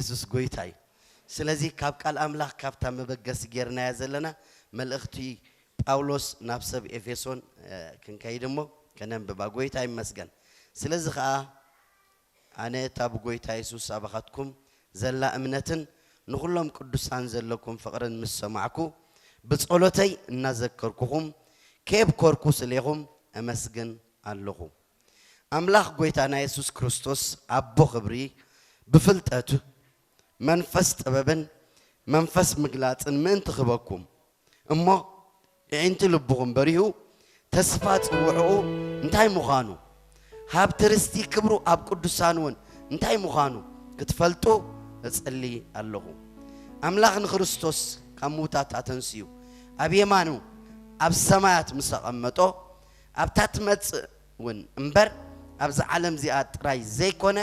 የሱስ ጎይታ እዩ። ስለዚ ካብ ቃል ኣምላኽ ካብታ መበገሲ ጌርናያ ዘለና መልእኽቲ ጳውሎስ ናብ ሰብ ኤፌሶን ክንከይድ እሞ ከነንብባ። ጎይታ ይመስገን። ስለዚ ኸኣ ኣነ እታ ብጎይታ የሱስ ኣባኻትኩም ዘላ እምነትን ንኹሎም ቅዱሳን ዘለኩም ፍቕርን ምስ ሰማዕኩ ብጸሎተይ እናዘከርኩኹም ከየብኮርኩ ስሌኹም እመስግን ኣለኹ። ኣምላኽ ጎይታና የሱስ ክርስቶስ ኣቦ ኽብሪ ብፍልጠቱ መንፈስ ጥበብን መንፈስ ምግላጽን ምእንቲ ኽበኩም እሞ እዒንቲ ልብኹም በሪሁ ተስፋ ጽውዕኡ እንታይ ምዃኑ ሃብቲ ርስቲ ክብሩ ኣብ ቅዱሳን እውን እንታይ ምዃኑ ክትፈልጡ እጽሊ ኣለኹ። ኣምላኽ ንክርስቶስ ካብ ምውታት ኣተንስዩ ኣብ የማኑ ኣብ ሰማያት ምስ ኣቐመጦ ኣብታ ትመጽእ እውን እምበር ኣብዛ ዓለም እዚኣ ጥራይ ዘይኮነ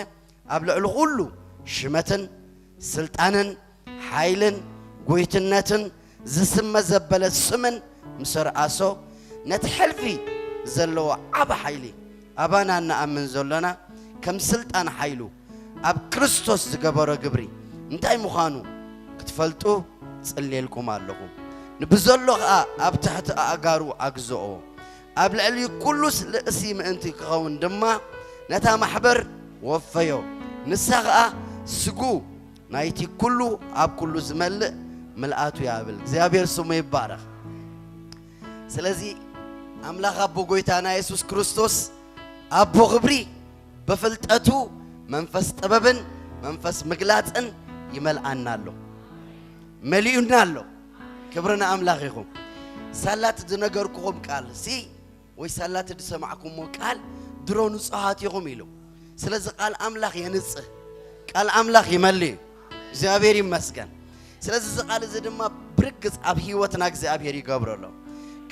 ኣብ ልዕሊ ኩሉ ሽመትን ስልጣንን ሓይልን ጎይትነትን ዝስመ ዘበለ ስምን ምስ ኣርኣሶ ነቲ ሕልፊ ዘለዎ ዓቢ ሓይሊ ኣባና እንኣምን ዘሎና ከም ስልጣን ሓይሉ ኣብ ክርስቶስ ዝገበሮ ግብሪ እንታይ ምዃኑ ክትፈልጡ ጽልየልኩም ኣለኹ። ንብዘሎ ኸኣ ኣብ ትሕቲ ኣእጋሩ ኣግዝኦ። ኣብ ልዕሊ ኩሉስ ልእሲ ምእንቲ ክኸውን ድማ ነታ ማሕበር ወፈዮ። ንሳ ኸኣ ስጉ ናይቲ ኩሉ ኣብ ኩሉ ዝመልእ ምልኣቱ እያ ብል። እግዚኣብሔር ስሙ ይባረኽ። ስለዚ ኣምላኽ ኣቦ ጎይታና የሱስ ክርስቶስ ኣቦ ኽብሪ ብፍልጠቱ መንፈስ ጥበብን መንፈስ ምግላጽን ይመልኣና ኣሎ፣ መሊኡና ኣሎ። ክብሪ ንኣምላኽ ይኹን። ሳላት ዝነገርኩኹም ቃል ሲ ወይ ሳላት ዝሰማዕኩሞ ቃል ድሮ ንጹሃት ኢኹም ኢሉ። ስለዚ ቃል ኣምላኽ የንጽህ፣ ቃል ኣምላኽ ይመልእ እዩ። እግዚኣብሔር ይመስገን። ስለዚ እዚ ቃል እዚ ድማ ብርግጽ ኣብ ህይወትና እግዚኣብሔር ይገብረሎ።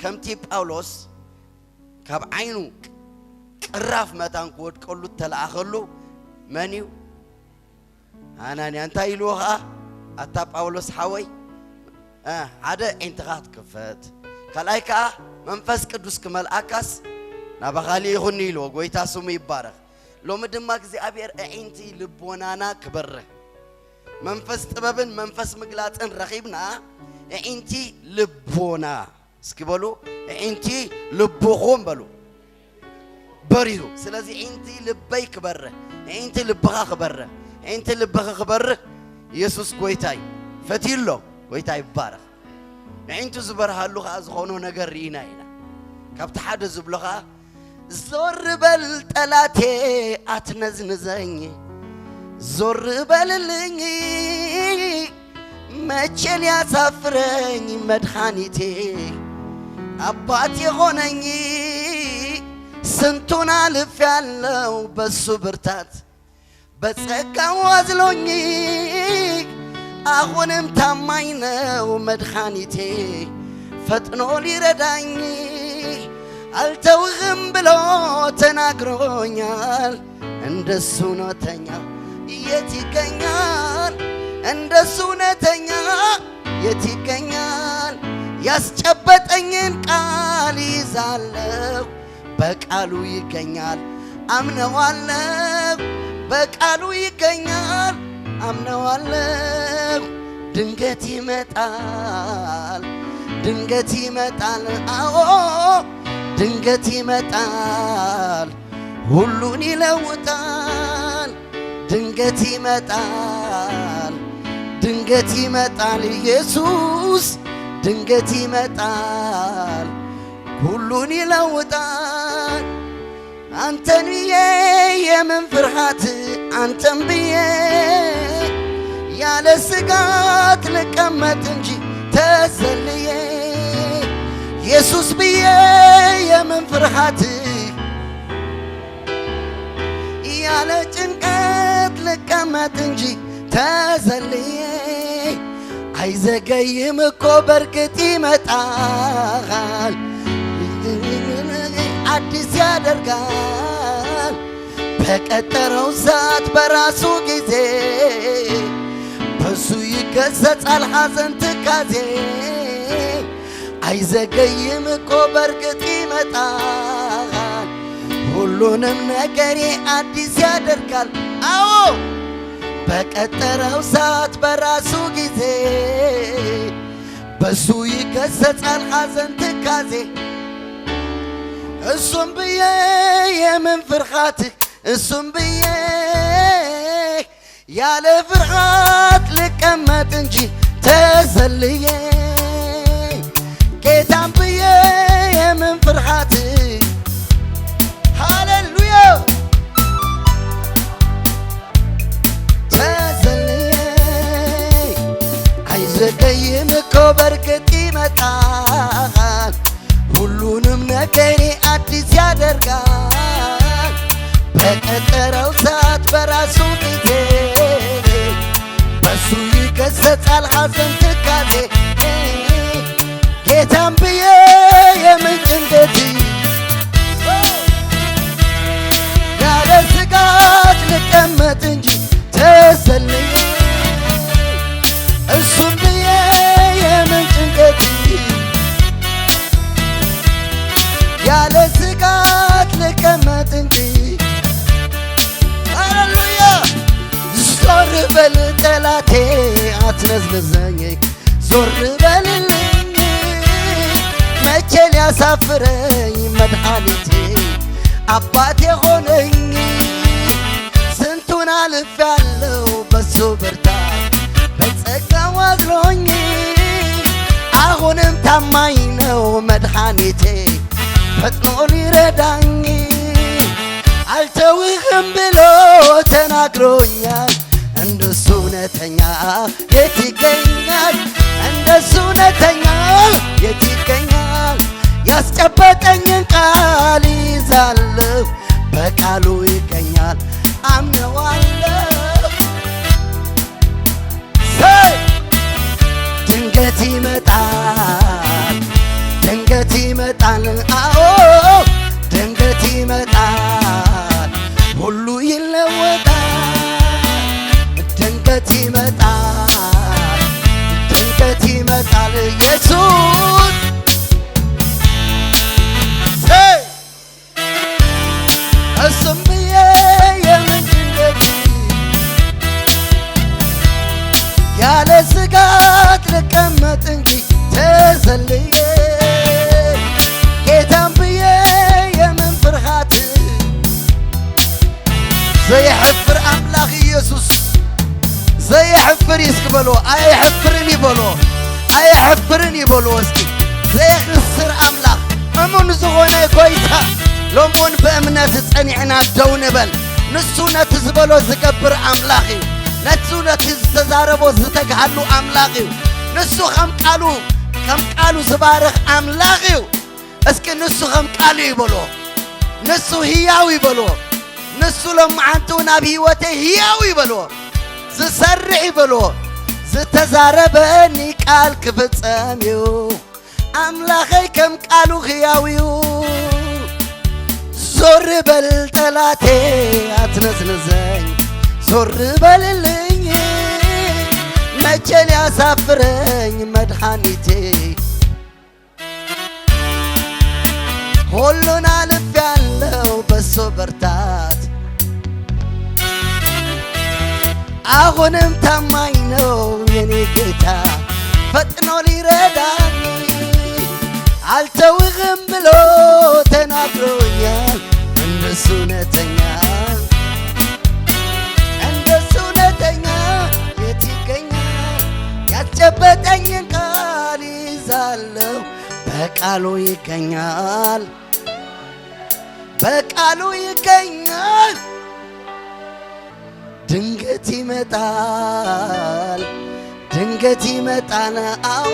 ከምቲ ጳውሎስ ካብ ዓይኑ ቅራፍ መታን ክወድቀሉ እተለኣኸሉ መን እዩ? ኣናንያ። እንታይ ኢልዎ ኸዓ? ኣታ ጳውሎስ ሓወይ፣ እ፣ ሓደ ዒንትኻ ክትክፈት፣ ካልኣይ ከኣ መንፈስ ቅዱስ ክመልኣካስ ናባኻ ልኢኹኒ ኢልዎ። ጎይታ ስሙ ይባረኽ። ሎሚ ድማ እግዚኣብሔር ኣዒንቲ ልቦናና ክበርህ፣ መንፈስ ጥበብን መንፈስ ምግላጽን ረኺብና ኣዒንቲ ልቦና እስኪ በሉ፣ ኣዒንቲ ልብኹም በሉ በሪሁ። ስለዚ ኣዒንቲ ልበይ ክበርህ፣ ኣዒንቲ ልብኻ ክበርህ፣ ኣዒንቲ ልብኺ ክበርህ ኢየሱስ ጎይታይ ፈትዩ ኣሎ። ጎይታ ይባረኽ። ኣዒንቱ ዝበርሃሉ ኸዓ ዝኾኖ ነገር ርኢና ኢና። ካብቲ ሓደ ዝብሎ ኸዓ ዞር በል ጠላቴ ኣትነዝንዘኝ፣ ዞር በልልኝ መቼ ሊያሳፍረኝ መድኃኒቴ አባት የሆነኝ ስንቱን አልፍ ያለው በሱ ብርታት በጸጋው አዝሎኝ አሁንም ታማኝ ነው መድኃኒቴ ፈጥኖ ሊረዳኝ አልተውህም ብሎ ተናግሮኛል። እንደሱ እውነተኛ የት ይገኛል? እንደሱ እውነተኛ የት ይገኛል? ያስጨበጠኝን ቃል ይዛለሁ በቃሉ ይገኛል አምነዋለሁ። በቃሉ ይገኛል አምነዋለሁ። ድንገት ይመጣል ድንገት ይመጣል አዎ ድንገት ይመጣል ሁሉን ይለውጣል። ድንገት ይመጣል ድንገት ይመጣል ኢየሱስ ድንገት ይመጣል ሁሉን ይለውጣል። አንተን ብዬ የምን ፍርሃት አንተን ብዬ ያለ ስጋት ልቀመጥ እንጂ ተዘልዬ ኢየሱስ ብዬ የምን ፍርሃት ያለ ጭንቀት ልቀመጥ እንጂ ተዘልዬ አይዘገይም እኮ በርግጥ ይመጣል አዲስ ያደርጋል በቀጠረው ሰዓት በራሱ ጊዜ በሱ ይገሰጻል ሐዘን ትካዜ አይዘገይም እኮ በርግጥ ይመጣል ሁሉንም ነገሬ አዲስ ያደርጋል አዎ በቀጠረው ሰዓት በራሱ ጊዜ በሱ ይከሰታል ሐዘን ትካዜ። እሱም ብዬ የምን ፍርሃት፣ እሱም ብዬ ያለ ፍርሃት ልቀመጥ እንጂ ተዘልዬ፣ ጌታም ብዬ የምን ፍርሃት። ሃሌሉያ። ተዘልዬ አይዘገይም እኮ በርግጥ ይመጣል፣ ሁሉንም ነገሬ አዲስ ያደርጋል። በቀጠረው ሰዓት በራሱ ጊዜ በሱ ይከሰታል ሐዘን ትካዜ። ጌታም ብዬ የምን ጭንቀት፣ ያለ ስጋት ልቀመጥ እንጂ ተሰልዬ፣ እሱም ብዬ የምን ጭንቀት፣ ያለ ስጋት ልቀመጥ እንጂ። ሃሌሉያ። ዞር በል ጠላቴ አትነዝንዘኝ፣ ዞር በልልኝ። መቼ ሊያሳፍረኝ መድኃኒቴ አባቴ ሆነኝ። ስንቱን አልፌያለሁ በሱ ብርታት በጸጋው አድሮኝ። አሁንም ታማኝ ነው መድኃኒቴ ፈጥኖ ሊረዳኝ። አልተውህም ብሎ ተናግሮኛል። እንደሱ እውነተኛ የት ይገኛል? እንደሱ እውነተኛ የት ይገኛል? ያስጨበጠኝን ቃል ይዛለሁ፣ በቃሉ ይገኛል፣ አምነዋለሁ። ሰይ! ድንገት ይመጣል፣ ድንገት ይመጣል፣ አዎ ድንገት ይመጣል፣ ሁሉ ይለወጣል። ድንገት ይመጣል፣ ድንገት ይመጣል ኢየሱስ። ሰይ! እሱም ብዬ የምን ጭንቀት፣ ያለ ስጋት ልቀመጥ እንጂ ተዘልዬ፣ ጌታም ብዬ የምን ፍርሃት። ዘየሕፍር ኣምላኽ ኢየሱስ፣ ዘየሕፍር እዩ እስኪ በሎ። ኣየሕፍርን እዩ በሎ፣ ኣየሕፍርን እዩ በሎ እስኪ። ዘየኽስር ኣምላኽ፣ እሙን ዝኾነ ጐይታ፣ ሎምውን ብእምነት ጸኒዕና ደው ንበል። ንሱ ነቲ ዝበሎ ዝገብር ኣምላኽ እዩ። ንሱ ነቲ ዝተዛረቦ ዝተግሃሉ ኣምላኽ እዩ። ንሱ ከም ቃሉ፣ ከም ቃሉ ዝባርኽ ኣምላኽ እዩ። እስኪ ንሱ ከም ቃሉ እዩ በሎ። ንሱ ህያው እዩ በሎ። ንሱ ሎማዓንቱ ናብ ህይወተይ ህያው እዩ በሎ። ዝሰርሕ እዩ በሎ። ዝተዛረበኒ ቃል ክፍጸም እዩ። ኣምላኸይ ከም ቃሉ ህያው እዩ። ዞር በል ጠላቴ ኣትነዝንዘኝ፣ ዞር በልልኝ። መቼ ሊያሳፍረኝ መድኃኒቴ? ሁሉን አልፌያለሁ በሱ ብርታት። አሁንም ታማኝ ነው የኔ ጌታ፣ ፈጥኖ ሊረዳኝ። አልተውህም ብሎ ተናግሮኛል። እንደሱ እውነተኛ፣ እንደሱ እውነተኛ የት ይገኛል? ያስጨበጠኝን ቃል ይዛለሁ፣ በቃሉ ይገኛል፣ በቃሉ ይገኛል። ድንገት ይመጣል፣ ድንገት ይመጣል፣ አዎ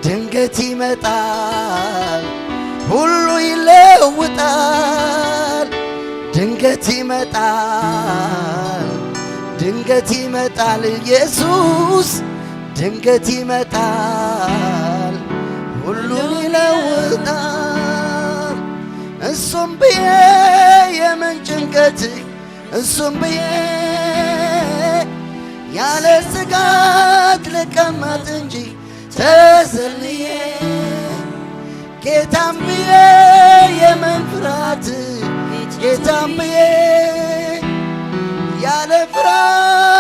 ድንገት ይመጣል፣ ሁሉ ይለውጣል። ድንገት ይመጣል፣ ድንገት ይመጣል ኢየሱስ፣ ድንገት ይመጣል፣ ሁሉ ይለውጣል። እሱም ብዬ የምን ጭንቀት፣ እሱም ብዬ ያለ ስጋት ልቀመጥ እንጂ ተዘልዬ፣ ጌታም ብዬ የምን ፍርሃት፣ ጌታም ብዬ ያለ ፍርሃት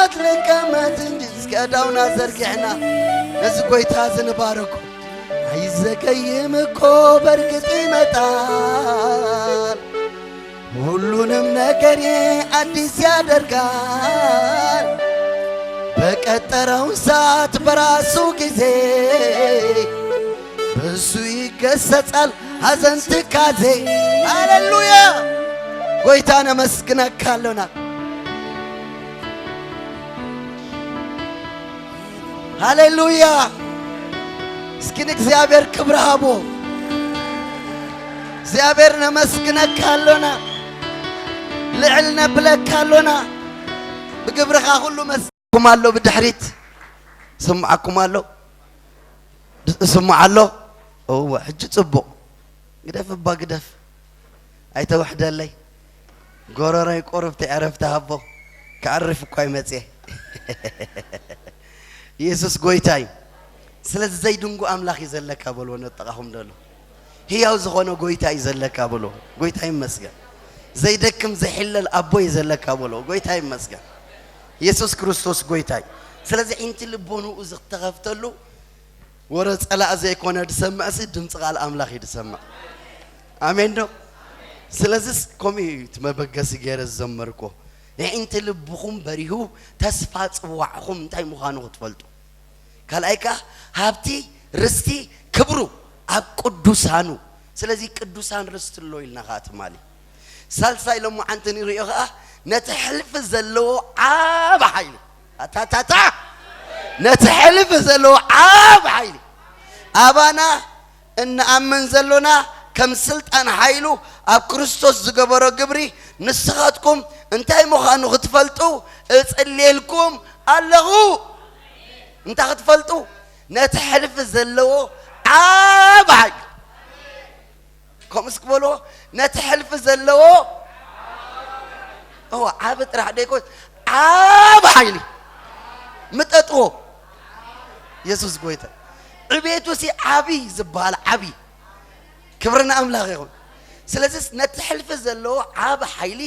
ዳውና ዘርጊሕና ነዚ ጎይታ እዚ ንባረኮ። ኣይዘገይም እኮ በርግጥ ይመጣል፣ ሁሉንም ነገሬ አዲስ ያደርጋል። በቀጠረው ሰዓት በራሱ ጊዜ በሱ ይገሰጻል ሐዘን ትካዜ። ሃሌሉያ! ጎይታ ነመስግነካለና። ሃሌሉያ! እስኪ ንእግዚኣብሔር ክብሪ ሃቦ። እግዚኣብሔር ነመስግነካ ኣሎና፣ ልዕል ነብለካ ኣሎና። ብግብርኻ ኩሉ መስኩም ኣሎ፣ ብድሕሪት ስምዓኩም ኣሎ፣ ስምዓ ኣሎ። እወ፣ ሕጂ ጽቡቕ። ግደፍ እባ ግደፍ። ኣይተውሕደለይ። ጎረሮይ ቁሩብ ተዕረፍቲ ሃቦ። ክዓርፍ እኳ ይመጽእ። ኢየሱስ ጎይታ እዩ። ስለዚ ዘይድንጉ ኣምላኽ እዩ ዘለካ በልዎ ነጠቓኹም ደሎ። ህያው ዝኾነ ጎይታ እዩ ዘለካ በልዎ። ጎይታ ይመስገን። ዘይደክም ዘይሕለል ኣቦ እዩ ዘለካ በልዎ። ጎይታ ይመስገን። ኢየሱስ ክርስቶስ ጎይታ እዩ። ስለዚ ዒንቲ ልቦንኡ ዝተኸፍተሉ ወረ ጸላእ ዘይኮነ ድሰምዕሲ ድምፂ ቃል ኣምላኽ እዩ ድሰምዕ። ኣሜን ዶ? ስለዚስ ከምኡ እዩ እቲ መበገሲ ገይረ ዝዘመርኮ። የዒንቲ ልብኹም በሪሁ ተስፋ ጽዋዕኹም እንታይ ምዃኑ ክትፈልጡ። ካልኣይ ከኣ ሃብቲ ርስቲ ክብሩ ኣብ ቅዱሳኑ። ስለዚ ቅዱሳን ርስቲ ኣሎ ኢልና ከኣ ትማሊ። ሳልሳይ ሎማዓንቲ ንርእዮ ከኣ ነቲ ሕልፊ ዘለዎ ዓብ ሓይሊ። ኣታታታ! ነቲ ሕልፊ ዘለዎ ዓብ ሓይሊ። ኣባና እንኣምን ዘሎና ከም ስልጣን ሓይሉ ኣብ ክርስቶስ ዝገበሮ ግብሪ ንስኻትኩም እንታይ ምዃኑ ክትፈልጡ እጽልየልኩም ኣለኹ። እንታይ ክትፈልጡ? ነቲ ሕልፊ ዘለዎ ዓብ ሓይሊ። ከምኡ እስኪ በልዎ፣ ነቲ ሕልፊ ዘለዎ። እወ፣ ዓቢ ጥራሕ ደይኮን፣ ዓቢ ሓይሊ። ምጠጥዎ። የሱስ ጎይታ። ዕቤቱ ሲ ዓቢ ዝበሃል ዓቢ። ክብሪ ንኣምላኽ ይኹን። ስለዚስ ነቲ ሕልፊ ዘለዎ ዓቢ ሓይሊ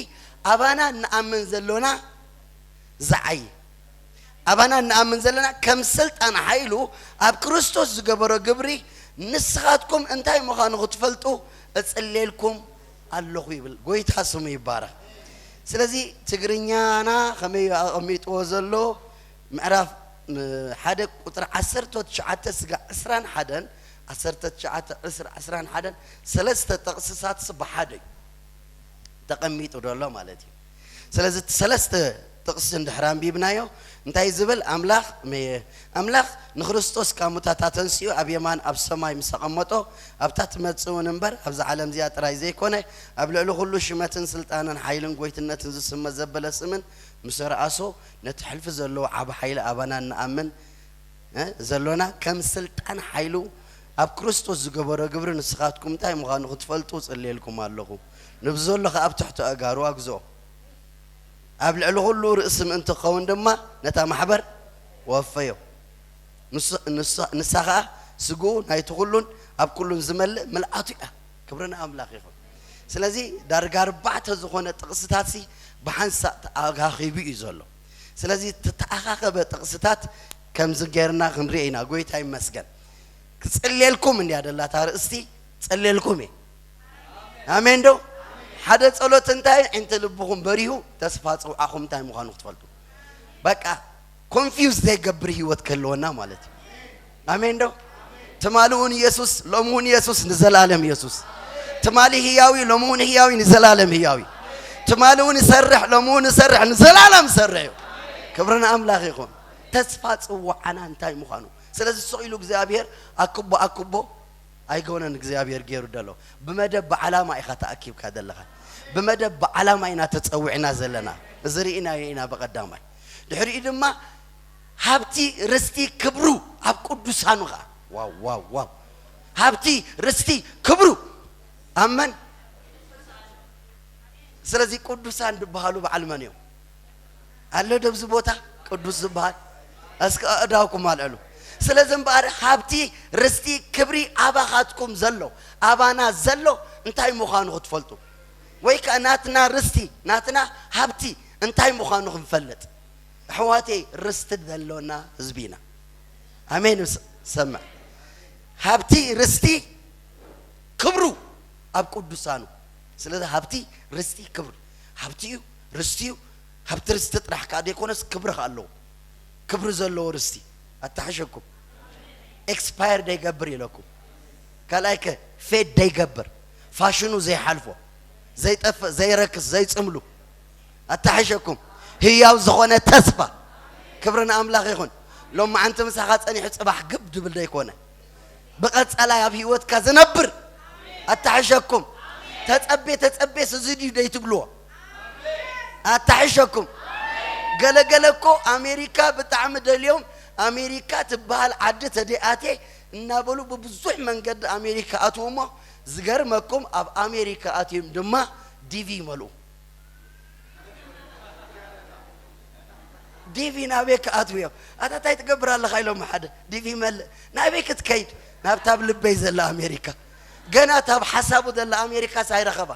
ኣባና ንኣምን ዘሎና ዝዓዪ። ኣባና እንኣምን ዘለና ከም ስልጣን ሓይሉ ኣብ ክርስቶስ ዝገበሮ ግብሪ ንስኻትኩም እንታይ ምዃኑ ክትፈልጡ እጽልየልኩም ኣለኹ ይብል። ጎይታ ስሙ ይባረኽ። ስለዚ ትግርኛና ከመይ ኣቐሚጥዎ ዘሎ ምዕራፍ ሓደ ቁጽሪ ዓሰርተ ትሽዓተ ስጋ ዕስራን ሓደን ዓሰርተ ትሽዓተ ዕስራ ዕስራን ሓደን ሰለስተ ጥቕስታት ብሓደ እዩ ተቐሚጡ ዘሎ ማለት እዩ። ስለዚ እቲ ሰለስተ ጥቕሲ እንድሕር ኣንቢብናዮ እንታይ ዝብል ኣምላኽ መየ ኣምላኽ ንክርስቶስ ካብ ሙታታ ተንሲኡ ኣብ የማን ኣብ ሰማይ ምስ ኣቐመጦ ኣብታ ትመጽእ እውን እምበር ኣብዛ ዓለም እዚኣ ጥራይ ዘይኮነ ኣብ ልዕሊ ኩሉ ሽመትን ስልጣንን ሓይልን ጎይትነትን ዝስመ ዘበለ ስምን ምስ ረኣሶ ነቲ ሕልፊ ዘለዎ ዓቢ ሓይሊ ኣባና እንኣምን እ፣ ዘሎና ከም ስልጣን ሓይሉ ኣብ ክርስቶስ ዝገበሮ ግብሪ ንስኻትኩም እንታይ ምዃኑ ክትፈልጡ ጽልየልኩም ኣለኹ። ንብዘሎ ከኣ ኣብ ትሕቲ ኣእጋሩ ኣግዝኦ። ኣብ ልዕሊ ኩሉ ርእሲ ምእንቲ ክኸውን ድማ ነታ ማሕበር ወፈዮ። ንሱ-፣ ንሱ-፣ ንሳ ከኣ ስግኡ ናይቲ ኩሉን ኣብ ኩሉን ዝመልእ ምልኣቱ እያ። ክብሪ ንኣምላኽ ይኹን። ስለዚ ዳርጋ ኣርባዕተ ዝኾነ ጥቕስታትሲ ብሓንሳእ ተኣኻኺቡ እዩ ዘሎ። ስለዚ ዝተኣኻኸበ ጥቕስታት ከምዚ ጌርና ክንርኢ ኢና። ጎይታ ይመስገን። ክጽልየልኩም እንድያ ደላታ ርእስቲ፣ ጸልየልኩም እየ። ኣሜን ዶ? ሓደ ጸሎት እንታይ? ዕንተ ልብኹም በሪሁ፣ ተስፋ ጽውዓኹም እንታይ ምዃኑ ክትፈልጡ። በቃ፣ ኮንፊውዝ ዘይገብር ህይወት ክህልወና ማለት እዩ። ኣሜን ዶ? ትማሊ እውን ኢየሱስ፣ ሎሚ እውን ኢየሱስ፣ ንዘላለም ኢየሱስ። ትማሊ ህያዊ፣ ሎሚ እውን ህያዊ፣ ንዘላለም ህያዊ። ትማሊ እውን ይሰርሕ፣ ሎሚ እውን ይሰርሕ፣ ንዘላለም ይሰርሕ እዩ። ክብሪ ንኣምላኽ ይኹን። ተስፋ ጽዋዓና እንታይ ምዃኑ። ስለዚ ስቕ ኢሉ እግዚኣብሔር ኣክቦ፣ ኣክቦ ኣይገውነን እግዚኣብሔር ገይሩ ደሎ። ብመደብ ብዓላማ ኢኻ ተኣኪብካ ዘለኻ። ብመደብ ብዓላማ ኢና ተጸዊዕና ዘለና። እዚ ርኢናዮ ኢና ብቐዳማይ። ድሕሪኡ ድማ ሃብቲ ርስቲ ክብሩ ኣብ ቅዱሳኑ ኸዓ። ዋው፣ ዋው፣ ዋው። ሃብቲ ርስቲ ክብሩ ኣብ መን? ስለዚ ቅዱሳን ዝበሃሉ በዓል መን እዮም? ኣሎ ዶ ኣብዚ ቦታ ቅዱስ ዝበሃል? እስከ ኣእዳውኩም ኣልዕሉ። ስለዚ እምበኣር ሃብቲ ርስቲ ክብሪ ኣባኻትኩም ዘሎ፣ ኣባና ዘሎ እንታይ ምዃኑ ክትፈልጡ፣ ወይ ከኣ ናትና ርስቲ፣ ናትና ሃብቲ እንታይ ምዃኑ ክንፈልጥ። ኣሕዋተይ፣ ርስቲ ዘሎና ህዝቢ ኢና። ኣሜን። ስ-፣ ሰምዕ። ሃብቲ ርስቲ ክብሩ ኣብ ቅዱሳኑ። ስለዚ ሃብቲ ርስቲ ክብሪ፣ ሃብቲ እዩ፣ ርስቲ እዩ። ሃብቲ ርስቲ ጥራሕ ከኣ ዘይኮነስ ክብሪ ከኣ ኣለዎ። ክብሪ ዘለዎ ርስቲ። ኣታሕሸኩም። ኤክስፓየር ደይገብር ኢለኩም። ካልኣይ ከ ፌድ ደይገብር፣ ፋሽኑ ዘይሓልፎ፣ ዘይጠፍእ፣ ዘይረክስ፣ ዘይጽምሉ። ኣታሕሸኩም። ህያው ዝኾነ ተስፋ። ክብሪ ንኣምላኽ ይኹን። ሎማዓንቲ ምሳኻ ጸኒሑ ጽባሕ ግብ ድብል ደይኮነ፣ ብቐጸላይ ኣብ ህይወትካ ዝነብር። ኣታሕሸኩም። ተጸቤ ተጸቤስ እዚ ድዩ ደይትብልዎ? ኣታሕሸኩም። ገለገለ እኮ ኣሜሪካ ብጣዕሚ ደልዮም፣ ኣሜሪካ ትበሃል ዓዲ ተደኣቴ እናበሉ ብብዙሕ መንገዲ ኣሜሪካ ኣትዉ እሞ፣ ዝገርመኩም ኣብ ኣሜሪካ ኣትዮም ድማ ዲቪ ይመልኡ። ዲቪ ናበይ ክኣትዉ እዮም? ኣታ እንታይ ትገብር ኣለኻ ኢሎም ሓደ ዲቪ ይመልእ። ናበይ ክትከይድ? ናብታ ኣብ ልበይ ዘላ ኣሜሪካ። ገና እታ ኣብ ሓሳቡ ዘላ ኣሜሪካስ ኣይረኸባ።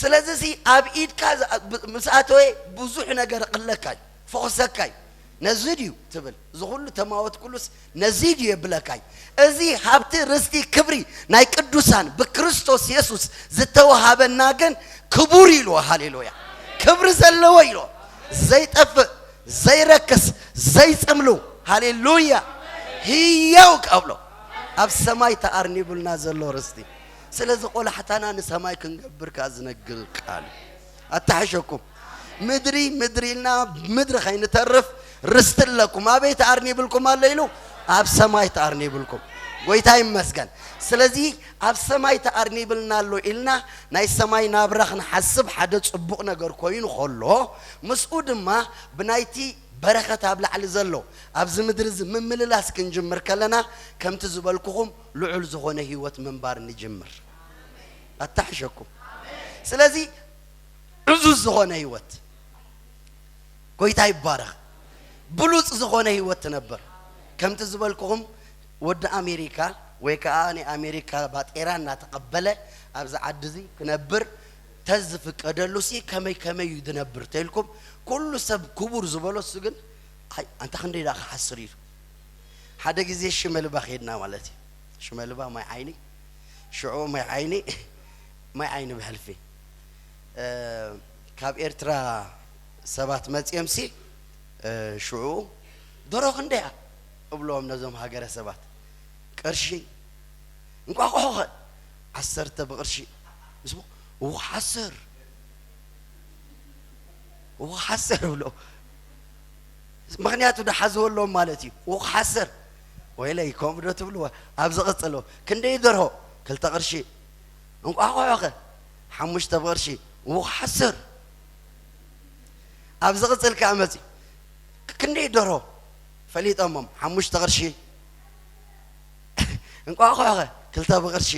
ስለዚ እዚ ኣብ ኢድካ ዝ-፣ ብ-፣ ምስ ኣተወ ብዙሕ ነገር እቕለካ እዩ፣ ፈኹሰካ እዩ። ነዚ ድዩ ትብል? እዚ ኩሉ ተማወት ኩሉስ ነዚ ድዩ የብለካ እዩ። እዚ ሃብቲ ርስቲ ክብሪ ናይ ቅዱሳን ብክርስቶስ የሱስ ዝተወሃበና ግን ክቡር ኢልዎ። ሃሌሉያ። ክብሪ ዘለዎ ኢልዎ። ዘይጠፍእ፣ ዘይረክስ፣ ዘይጽምሉ። ሃሌሉያ። ህያው ካብሎ ኣብ ሰማይ ተኣርኒቡልና ዘሎ ርስቲ። ስለዚ ቆላሕታና ንሰማይ ክንገብር ከኣ ዝነግር ቃል እዩ። ኣታሕሸኩም። ምድሪ፣ ምድሪ ኢልና ምድሪ ከይንተርፍ ርስቲ ኣለኩም። ኣበይ ተኣርኒብልኩም ኣሎ ኢሉ? ኣብ ሰማይ ተኣርኒብልኩም። ጎይታ ይመስገን። ስለዚ ኣብ ሰማይ ተኣርኒብልና ኣሎ ኢልና ናይ ሰማይ ናብራ ክንሓስብ ሓደ ጽቡቕ ነገር ኮይኑ ከሎ፣ ምስኡ ድማ ብናይቲ በረኸት ኣብ ላዕሊ ዘሎ ኣብዚ ምድሪ እዚ ምምልላስ ክንጅምር ከለና፣ ከምቲ ዝበልኩኹም ልዑል ዝኾነ ህይወት ምንባር ንጅምር። ኣታሕሸኩም። ስለዚ ዕዙዝ ዝኾነ ህይወት፣ ጎይታ ይባረኽ፣ ብሉጽ ዝኾነ ህይወት ትነብር። ከምቲ ዝበልኩኹም፣ ወዲ ኣሜሪካ ወይ ከኣ ናይ ኣሜሪካ ባጤራ እናተቐበለ ኣብዚ ዓዲ እዚ ክነብር ተዝፍቀደሉ ሲ ከመይ ከመይ እዩ ዝነብር ተልኩም፣ ኩሉ ሰብ ክቡር ዝበሎ፣ እሱ ግን፣ ኣይ፣ ኣንታ ክንደይ ደኣ ክሓስር እዩ። ሓደ ግዜ ሽመልባ ኸድና ማለት እዩ። ሽመልባ ማይ ዓይኒ፣ ሽዑ ማይ ዓይኒ፣ ማይ ዓይኒ ብሕልፊ፣ እ፣ ካብ ኤርትራ ሰባት መጺኦምሲ፣ እ፣ ሽዑ፣ "ደሮ ክንደይ እያ?" እብሎም ነዞም ሃገረ ሰባት። "ቅርሺ?" "እንቋቑሖ ኸ?" "ዓሰርተ ብቕርሺ." ምስ በ-፣ "እው ሓስር፣ እው ሓስር" እብሎ። ምኽንያቱ ደሓዝዎ ኣለዎም ማለት እዩ። "እው ሓስር፣ ወይለይ፣ ከምኡ ዶ ትብልዎ?" ኣብ ዝቕጽል፣ "ክንደይ ደርሆ?" "ክልተ ቅርሺ።" "እንቋቑሖ ኸ?" "ሓሙሽተ ብቕርሺ።" "እው ሓስር!" ኣብ ዝቕጽል ከኣ መጺ፣ "ክንደይ ደርሆ?" ፈሊጦሞም፣ "ሓሙሽተ ቅርሺ።" "እንቋቑሖ ኸ?" "ክልተ ብቕርሺ።"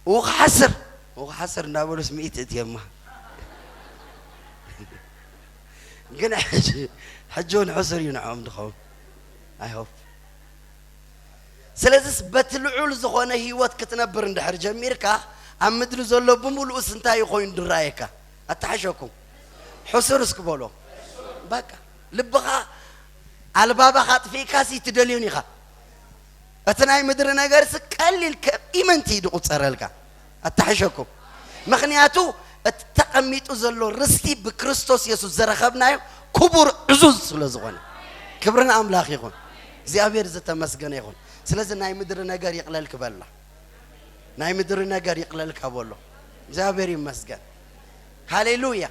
"እው ክሓስር፣ እው ክሓስር" እንዳበሉስ ሚእቲ እትዮማ። ግን ሕጂ፣ ሕጂ እውን ሕሱር እዩ ንዕኦም ድኸውን። I hope። ስለዚስ በቲ ልዑል ዝኾነ ህይወት ክትነብር እንድሕር ጀሚርካ፣ ኣብ ምድሪ ዘሎ ብምሉኡስ እንታይ እዩ ኮይኑ ዝረኣየካ? ኣተሓሸኩም። ሕሱር እስኪ በሎ። በቃ፣ ልብኻ ኣልባባኻ ኣጥፊእካሲ ትደልዮን ኢኻ። እቲ ናይ ምድሪ ነገርሲ ቀሊል ከም ኢምንቲ እዩ ዝቑጸረልካ። ኣተሓሸኩም። ምኽንያቱ እቲ ተቐሚጡ ዘሎ ርስቲ ብክርስቶስ የሱስ ዝረኸብናዮ ክቡር ዕዙዝ ስለ ዝኾነ፣ ክብሪ ንኣምላኽ ይኹን። እግዚኣብሔር ዝተመስገነ ይኹን። ስለዚ ናይ ምድሪ ነገር ይቕለል ክበላ፣ ናይ ምድሪ ነገር ይቕለል ከበሎ። እግዚኣብሔር ይመስገን። ሃሌሉያ።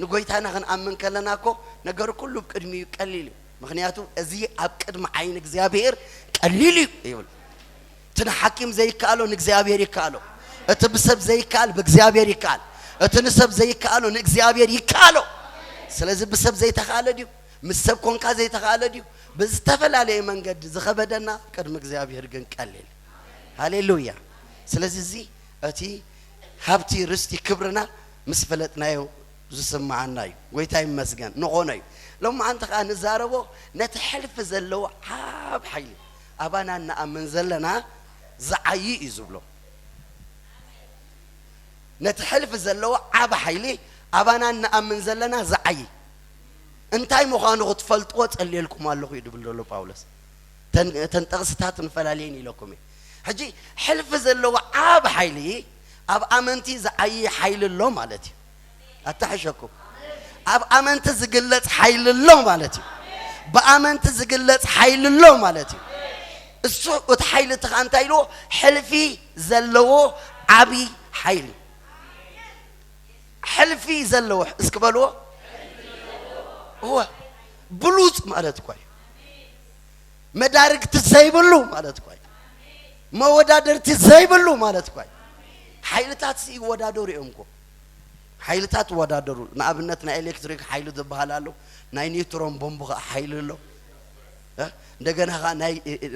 ንጎይታና ክንኣምን ከለና እኮ ነገር ኩሉ ብቅድሚኡ ቀሊል እዩ። ምኽንያቱ እዚ ኣብ ቅድሚ ዓይኒ እግዚኣብሔር ቀሊል እዩ ይብል። እቲ ንሓኪም ዘይከኣሎ ንእግዚኣብሔር ይከኣሎ። እቲ ብሰብ ዘይከኣል ብእግዚኣብሔር ይከኣል። እቲ ንሰብ ዘይከኣሎ ንእግዚኣብሔር ይከኣሎ። ስለዚ ብሰብ ዘይተኻእለ ድዩ? ምስ ሰብ ኮንካ ዘይተኻእለ ድዩ? ብዝተፈላለየ መንገዲ ዝኸበደና ቅድሚ እግዚኣብሔር ግን ቀሊል። ሃሌሉያ። ስለዚ እዚ እቲ ሃብቲ ርስቲ ክብርና ምስ ፈለጥናዮ ዝስምዓና እዩ። ጎይታ ይመስገን፣ ንኾኖ እዩ። ሎማዓንቲ ኸዓ ንዛረቦ ነቲ ሕልፊ ዘለዎ ዓብ ሓይሊ ኣባና እንኣምን ዘለና ዝዓዪ እዩ ዝብሎ። ነቲ ሕልፊ ዘለዎ ዓብ ሓይሊ ኣባና እንኣምን ዘለና ዝዓዪ። እንታይ ምዃኑ ክትፈልጥዎ ጸልየልኩም ኣለኹ እዩ ድብል ዘሎ ጳውሎስ። ተን-፣ ተን ጥቕስታት ንፈላለየን ኢለኩም እየ። ሕጂ ሕልፊ ዘለዎ ዓብ ሓይሊ ኣብ ኣመንቲ ዝዓዪ ሓይሊ ኣሎ ማለት እዩ። ኣታሕሸኩም። ኣብ ኣመንቲ ዝግለጽ ሓይሊ ኣሎ ማለት እዩ። ብኣመንቲ ዝግለጽ ሓይሊ ኣሎ ማለት እዩ። እሱ እቲ ሓይሊ እቲ ኸኣ እንታይ ኢልዎ? ሕልፊ ዘለዎ ዓቢ ሓይሊ። ሕልፊ ዘለዎ እስኪ በልዎ። እወ፣ ብሉጽ ማለት እኳ እዩ። መዳርግቲ ዘይብሉ ማለት እኳ እዩ። መወዳደርቲ ዘይብሉ ማለት እኳ እዩ። ሓይልታት ይወዳደሩ እዮም እኮ። ሓይልታት ይወዳደሩ። ንኣብነት ናይ ኤሌክትሪክ ሓይሊ ዝበሃል ኣሎ፣ ናይ ኒውትሮን ቦምብ ኸዓ ሓይሊ ኣሎ። እ? እንደገና ኸዓ ናይ፣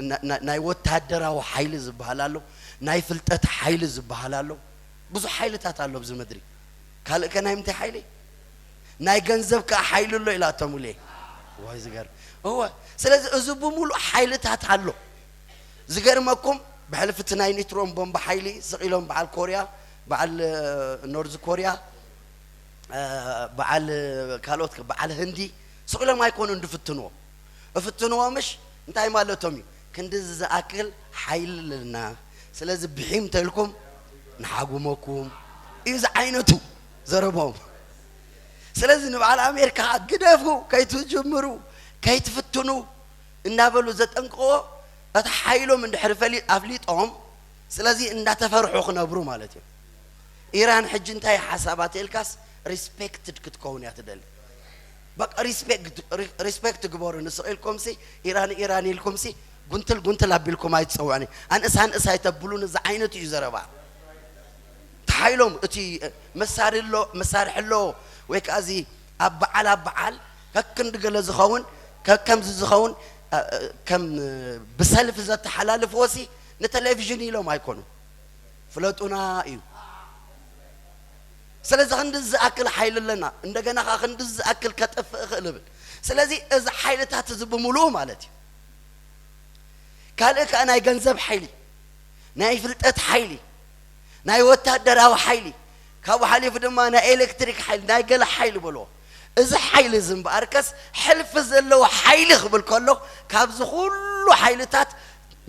ናይ፣ ናይ ወታደራዊ ሓይሊ ዝበሃል ኣሎ፣ ናይ ፍልጠት ሓይሊ ዝበሃል ኣሎ። ብዙሕ ሓይልታት ኣሎ ኣብዚ ምድሪ። ካልእ ከ ናይ ምንታይ ሓይሊ? ናይ ገንዘብ ከኣ ሓይሊ ኣሎ ኢላቶም ኢለ። ዋይ ዝገርም። እወ፣ ስለዚ እዚ ብምሉእ ሓይልታት ኣሎ። ዝገርመኩም ብሕልፊ እቲ ናይ ኒውትሮን ቦምብ ሓይሊ ስቕ ኢሎም በዓል ኮርያ፣ በዓል፣ እ፣ ኖርዝ ኮርያ፣ እ፣ በዓል፣ እ፣ ካልኦት ከ፣ በዓል ህንዲ ስቕ ኢሎም ኣይኮኑን ዝፍትንዎ። እፍትንዎ ምሽ እንታይ ማለቶም እዩ? ክንድዚ ዝኣክል ሓይሊ ኣለና፣ ስለዚ ብሒም ተልኩም ንሓጉመኩም እዩ ዝዓይነቱ ዘረቦም። ስለዚ ንበዓል ኣሜሪካ ግደፉ፣ ከይትጅምሩ፣ ከይትፍትኑ እናበሉ ዘጠንቅቕዎ፣ እቲ ሓይሎም እንድሕር ፈሊ-፣ ኣፍሊጦም፣ ስለዚ እንዳተፈርሑ ክነብሩ ማለት እዩ። ኢራን ሕጂ እንታይ ሓሳባት ኢልካስ፣ ሪስፔክትድ ክትከውን እያ ትደሊ። በቃ ሪስፔክት፣ ሪ-፣ ሪስፔክት ግበሩ። ንስቕ ኢልኩምሲ፣ ኢራን፣ ኢራን ኢልኩምሲ፣ ጉንትል፣ ጉንትል ኣቢልኩም ኣይትጸውዕኒ። ኣንእስ፣ ኣንእስ ኣይተብሉን። እዚ ዓይነቱ እዩ ዘረባ። ተሓይሎም እቲ መሳሪ ኣሎ፣ መሳርሒ ኣሎ፣ ወይ ከኣ እዚ ኣብ በዓል፣ ኣብ በዓል ከክንዲ ገለ ዝኸውን፣ ከከምዚ ዝኸውን፣ እ፣ እ፣ ከም ብሰልፊ ዘተሓላልፍዎሲ ንቴሌቪዥን ኢሎም ኣይኮኑን። ፍለጡና እዩ። ስለዚ ክንዲ ዝኣክል ሓይሊ ኣለና፣ እንደገና ኸዓ ክንዲ ዝኣክል ከጥፍእ እኽእል እብል። ስለዚ እዚ ሓይልታት እዚ ብምሉኡ ማለት እዩ። ካልእ ከኣ ናይ ገንዘብ ሓይሊ፣ ናይ ፍልጠት ሓይሊ፣ ናይ ወታደራዊ ሓይሊ፣ ካብኡ ሓሊፉ ድማ ናይ ኤሌክትሪክ ሓይሊ፣ ናይ ገለ ሓይሊ በልዎ። እዚ ሓይሊ እዚ እምበኣርከስ ሕልፊ ዘለዎ ሓይሊ ክብል ከሎ፣ ካብዚ ኩሉ ሓይልታት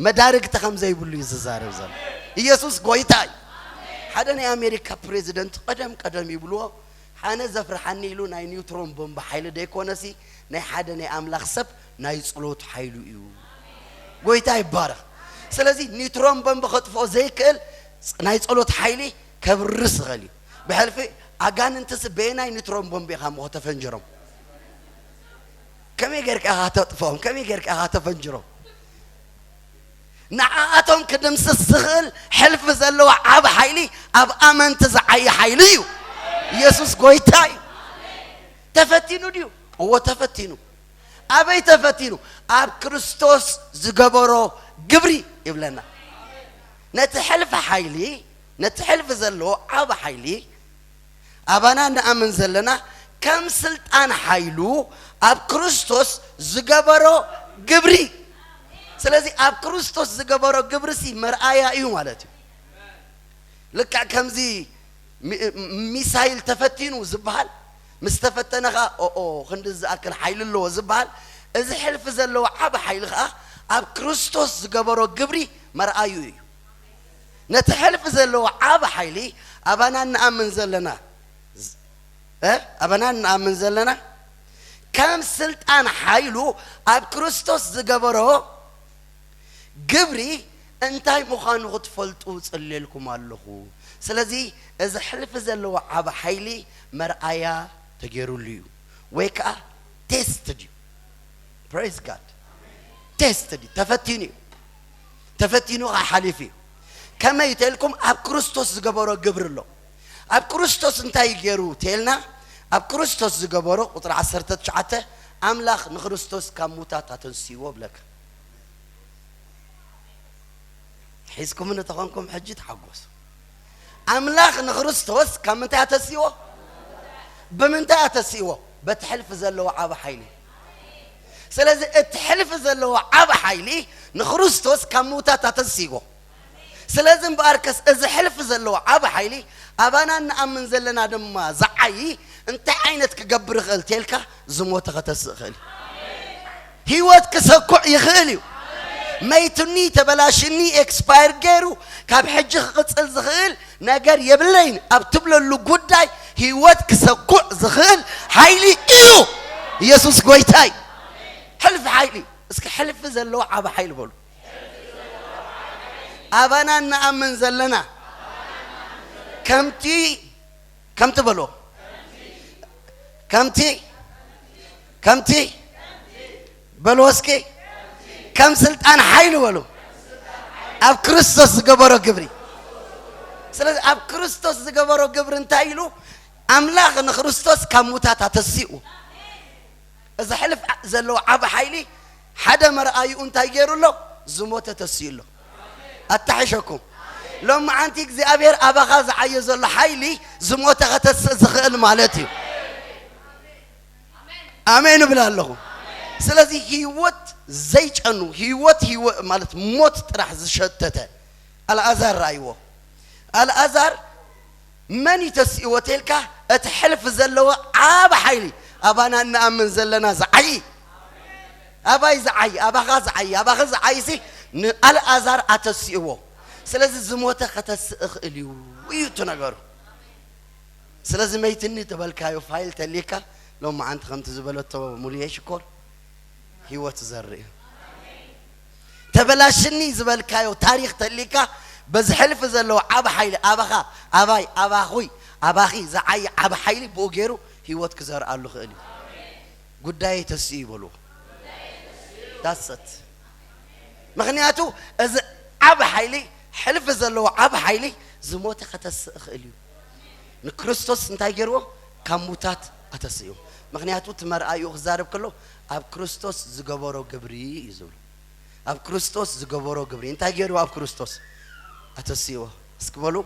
መዳርግቲ ከም ዘይብሉ እዩ ዝዛረብ ዘሎ። ኢየሱስ ጎይታ እዩ። ሓደ ናይ ኣሜሪካ ፕሬዚደንት ቀደም ቀደም ይብልዎ፣ ኣነ ዘፍርሓኒ ኢሉ ናይ ኒውትሮን ቦምብ ሓይሊ ደይኮነሲ፣ ናይ ሓደ ናይ ኣምላኽ ሰብ ናይ ጸሎት ሓይሉ እዩ። ጎይታ ይባረኽ። ስለዚ ኒውትሮን ቦምብ ከጥፍኦ ዘይክእል ናይ ጸሎት ሓይሊ ከብርስ ይኽእል እዩ። ብሕልፊ ኣጋንንትሲ በየናይ ኒውትሮን ቦምብ ኢኻ እሞ ከተፈንጅሮም? ከመይ ጌርካ ኢኻ ተጥፍኦም? ከመይ ጌርካ ኢኻ ተፈንጅሮም? ንዓኣቶም ክድምስስ ዝኽእል ሕልፊ ዘለዎ ዓቢ ሓይሊ ኣብ ኣመንቲ ዝዓዪ ሓይሊ እዩ። ኢየሱስ ጎይታ እዩ። ተፈቲኑ ድዩ? እዎ ተፈቲኑ። ኣበይ ተፈቲኑ? ኣብ ክርስቶስ ዝገበሮ ግብሪ ይብለና። ነቲ ሕልፊ ሓይሊ፣ ነቲ ሕልፊ ዘለዎ ዓቢ ሓይሊ ኣባና ንኣምን ዘለና ከም ስልጣን ሓይሉ ኣብ ክርስቶስ ዝገበሮ ግብሪ። ስለዚ ኣብ ክርስቶስ ዝገበሮ ግብሪሲ መርኣያ እዩ ማለት እዩ። ልክዕ ከምዚ ሚ-፣ ሚሳይል ተፈቲኑ ዝበሃል፣ ምስ ተፈተነ ኸዓ፣ ኦኦ፣ ክንዲ ዝኣክል ሓይሊ ኣለዎ ዝበሃል፣ እዚ ሕልፊ ዘለዎ ዓቢ ሓይሊ ኸዓ ኣብ ክርስቶስ ዝገበሮ ግብሪ መርኣዩ እዩ። ነቲ ሕልፊ ዘለዎ ዓቢ ሓይሊ ኣባና እንኣምን ዘለና፣ እ? ኣባና እንኣምን ዘለና፣ ከም ስልጣን ሓይሉ ኣብ ክርስቶስ ዝገበሮ ግብሪ እንታይ ምዃኑ ክትፈልጡ ጽልየልኩም ኣለኹ። ስለዚ እዚ ሕልፊ ዘለዎ ዓቢ ሓይሊ መርኣያ ተገይሩሉ እዩ፣ ወይ ከኣ ቴስትድ እዩ። Praise God። ቴስትድ እዩ፣ ተፈቲኑ እዩ። ተፈቲኑ ኸዓ ሓሊፉ እዩ። ከመይ ተልኩም ኣብ ክርስቶስ ዝገበሮ ግብሪ ኣሎ። ኣብ ክርስቶስ እንታይ ገይሩ ተልና፣ ኣብ ክርስቶስ ዝገበሮ ቁጽሪ ዓሰርተ ትሽዓተ ኣምላኽ ንክርስቶስ ካብ ሙታት ኣተንስይዎ ብለካ። ሒዝኩም እንተኾንኩም ሕጂ ተሓጎሱ። ኣምላኽ ንክርስቶስ ካብ ምንታይ ኣተስይዎ? ብምንታይ ኣተስይዎ? በቲ ሕልፊ ዘለዎ ዓቢ ሓይሊ። ስለዚ እቲ ሕልፊ ዘለዎ ዓቢ ሓይሊ ንክርስቶስ ካብ ምውታት ኣተስይዎ። ስለዚ እምበኣርከስ እዚ ሕልፊ ዘለዎ ዓቢ ሓይሊ ኣባና እንኣምን ዘለና ድማ ዝዓ-፣ ዝዓይ እንታይ ዓይነት ክገብር ይኽእል ተልካ ዝሞተ ከተስእ ይኽእል እዩ። ህይወት ክሰኩዕ ይኽእል እዩ። መይቱኒ፣ ተበላሽኒ፣ ኤክስፓየር ገይሩ ካብ ሕጂ ክቕጽል ዝኽእል ነገር የብለይን ኣብ ትብለሉ ጉዳይ ህይወት ክሰኩዕ ዝኽእል ሓይሊ እዩ። ኢየሱስ ጎይታይ። ሕልፊ ሓይሊ እዩ። እስኪ ሕልፊ ዘለዎ ዓቢ ሓይሊ በሉ። ኣባና እንኣምን ዘለና ከምቲ ከምቲ በሎ ከምቲ ከምቲ በሎ እስኪ ከም ስልጣን ሓይሊ በሉ ኣብ ክርስቶስ ዝገበሮ ግብሪ። ስለዚ ኣብ ክርስቶስ ዝገበሮ ግብሪ እንታይ ኢሉ? ኣምላኽ ንክርስቶስ ካብ ሙታት ኣተሲኡ። እዚ ሕልፍ ዘለዎ ዓቢ ሓይሊ ሓደ መርኣይኡ እንታይ ገይሩ ኣሎ? ዝሞተ ተሲኡ ኣሎ። ኣታሕሸኩም። ሎሚ ዓንቲ እግዚኣብሔር ኣባኻ ዝዓየ ዘሎ ሓይሊ ዝሞተ ከተስእ ዝኽእል ማለት እዩ። ኣሜን እብል ኣለኹ። ስለዚ ህይወት ዘይጨኑ፣ ህይወት፣ ህይወት ማለት ሞት ጥራሕ ዝሸተተ ኣልኣዛር ረኣይዎ። ኣልኣዛር መን እዩ ተሲእዎ ተልካ? እቲ ሕልፍ ዘለዎ ዓቢ ሓይሊ፣ ኣባና እንኣምን ዘለና ዝዓይ፣ ኣባይ ዝዓይ፣ ኣባኻ ዝዓይ፣ ኣባኺ ዝዓይሲ ንኣልኣዛር ኣተሲእዎ። ስለዚ ዝሞተ ከተስእ እኽእል እዩ እዩ እቲ ነገሩ። ስለዚ መይትኒ ተበልካዮ ፋይል ተሊካ ሎሚ ዓንቲ ከምቲ ዝበለቶ ሙሉየ ሽኮር ህይወት ዘርኢ እዩ። ተበላሽኒ ዝበልካዮ ታሪኽ ተሊካ በዚ ሕልፊ ዘለዎ ዓቢ ሓይሊ ኣባኻ፣ ኣባይ፣ ኣባኹይ፣ ኣባኺ ዝዓይ ዓቢ ሓይሊ ብኡ ገይሩ ህይወት ክዘርኣሉ ክእል እዩ። ጉዳይ ተስኡ ይበልዎ። ዳሰት ምኽንያቱ እዚ ዓቢ ሓይሊ፣ ሕልፊ ዘለዎ ዓቢ ሓይሊ ዝሞተ ከተስእ ክእል እዩ። ንክርስቶስ እንታይ ገይርዎ? ካብ ሙታት ኣተስእዎ። ምኽንያቱ እቲ መርኣይኡ ክዛረብ ከሎ ኣብ ክርስቶስ ዝገበሮ ግብሪ እዩ ዝብሎ። ኣብ ክርስቶስ ዝገበሮ ግብሪ እንታይ ገይርዎ? ኣብ ክርስቶስ ኣተስእዎ። እስኪ በሉ።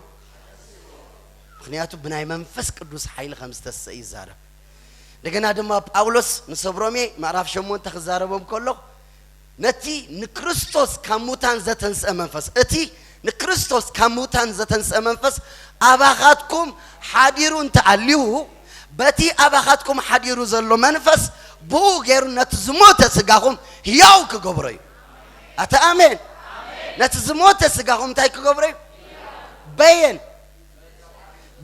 ምኽንያቱ ብናይ መንፈስ ቅዱስ ሓይሊ ከም ዝተስእ ይዛረብ። እንደገና ድማ ጳውሎስ ንሰብ ሮሜ ምዕራፍ ሸሞንተ ክዛረቦም ከሎ ነቲ ንክርስቶስ ካብ ሙታን ዘተንስአ መንፈስ፣ እቲ ንክርስቶስ ካብ ሙታን ዘተንስአ መንፈስ ኣባኻትኩም ሓዲሩ እንተኣልዩ፣ በቲ ኣባኻትኩም ሓዲሩ ዘሎ መንፈስ ብኡ ገይሩ ነቲ ዝሞተ ስጋኹም ህያው ክገብሮ እዩ። ኣታ ኣሜን። ነቲ ዝሞተ ስጋኹም እንታይ ክገብሮ እዩ? በየን?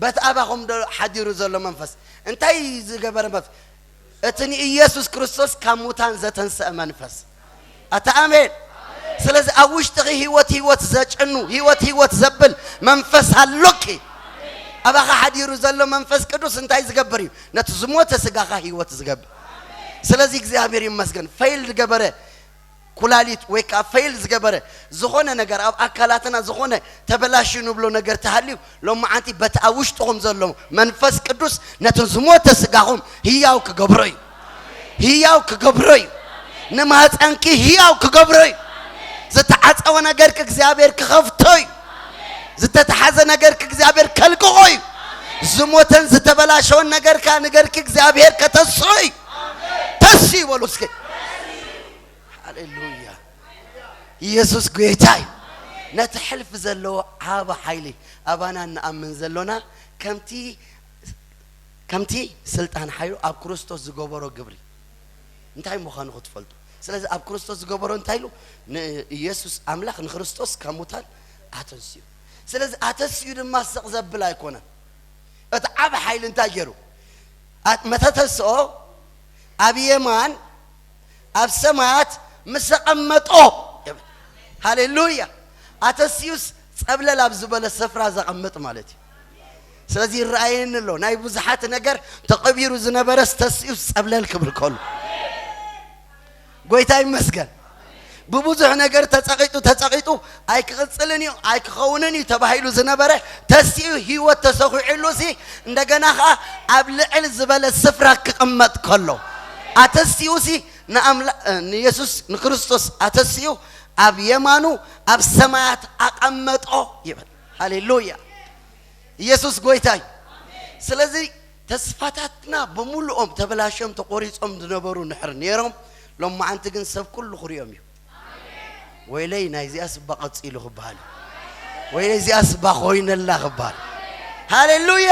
በቲ ኣባኹም ዶ ሓዲሩ ዘሎ መንፈስ። እንታይ ዝገበረ መንፈስ? እቲ ንኢየሱስ ክርስቶስ ካብ ሙታን ዘተንስአ መንፈስ። ኣታ ኣሜን። ስለዚ ኣብ ውሽጥኺ ህይወት፣ ህይወት ዘጨኑ፣ ህይወት፣ ህይወት ዘብል መንፈስ ኣሎኪ። ኣባኻ ሓዲሩ ዘሎ መንፈስ ቅዱስ እንታይ ዝገብር እዩ? ነቲ ዝሞተ ስጋኻ ህይወት ዝገብር። ስለዚ እግዚኣብሔር ይመስገን። ፈይል ዝገበረ ኩላሊት ወይ ከዓ ፈይል ዝገበረ ዝኾነ ነገር፣ ኣብ ኣካላትና ዝኾነ ተበላሽዩ ንብሎ ነገር ተሃልዩ፣ ሎማዓንቲ በቲ ኣብ ውሽጥኹም ዘሎ መንፈስ ቅዱስ ነቲ ዝሞተ ስጋኹም ህያው ክገብሮ እዩ። ህያው ክገብሮ እዩ። ንማህፀንኪ ህያው ክገብሮ እዩ። ዝተዓፀወ ነገርኪ እግዚኣብሔር ክኸፍቶ እዩ። ዝተተሓዘ ነገርኪ እግዚኣብሔር ከልቅቖ እዩ። ዝሞተን ዝተበላሸወን ነገርካ፣ ነገርኪ እግዚኣብሔር ከተስኦ እዩ። ተስኡ ይበሉ እስኪ። ሃሌሉያ። ኢየሱስ ጎይታ እዩ። ነቲ ሕልፊ ዘለዎ ዓቢ ሓይሊ ኣባና እንኣምን ዘሎና ከምቲ፣ ከምቲ ስልጣን ሓይሉ ኣብ ክርስቶስ ዝገበሮ ግብሪ እንታይ ምዃኑ ክትፈልጡ። ስለዚ ኣብ ክርስቶስ ዝገበሮ እንታይ ኢሉ? ንኢየሱስ ኣምላኽ ንክርስቶስ ካብ ሙታን ኣተንስኡ። ስለዚ ኣተንስኡ ድማ ስቕ ዘብል ኣይኮነን። እቲ ዓቢ ሓይሊ እንታይ ገይሩ? ኣት-፣ መተተስኦ ኣብ የማን ኣብ ሰማያት ምስ ኣቐመጦ። ሃሌሉያ። ኣተሲኡስ ጸብለል ኣብ ዝበለ ስፍራ ዘቐምጥ ማለት እዩ። ስለዚ ይረኣየኒ ኣሎ። ናይ ብዙሓት ነገር ተቐቢሩ ዝነበረስ ተሲኡስ ጸብለል ክብል ከሎ። ጎይታ ይመስገን። ብብዙሕ ነገር ተጸቒጡ፣ ተጸቒጡ፣ ኣይክቕጽልን እዩ፣ ኣይክኸውንን እዩ ተባሂሉ ዝነበረ፣ ተሲኡ ህይወት ተሰኺዕሉ ሲ፣ እንደገና ኸኣ ኣብ ልዕል ዝበለ ስፍራ ክቕመጥ ከሎ፣ ኣተሲኡ ሲ፣ ንኣምላ-፣ ንየሱስ ንክርስቶስ ኣተሲኡ ኣብ የማኑ ኣብ ሰማያት ኣቐመጦ ይብል። ሃሌሉያ። ኢየሱስ ጎይታ እዩ። ስለዚ ተስፋታትና ብምሉኦም ተበላሽዮም ተቖሪጾም ዝነበሩ እንድሕር ነይሮም፣ ሎማዓንቲ ግን ሰብ ኩሉ ክሪኦም እዩ። ወይለይ ናይዚኣስ እባ ቀጺሉ ክበሃል እዩ። ወይለይ እዚኣስ እባ ኮይነላ ክበሃል። ሃሌሉያ።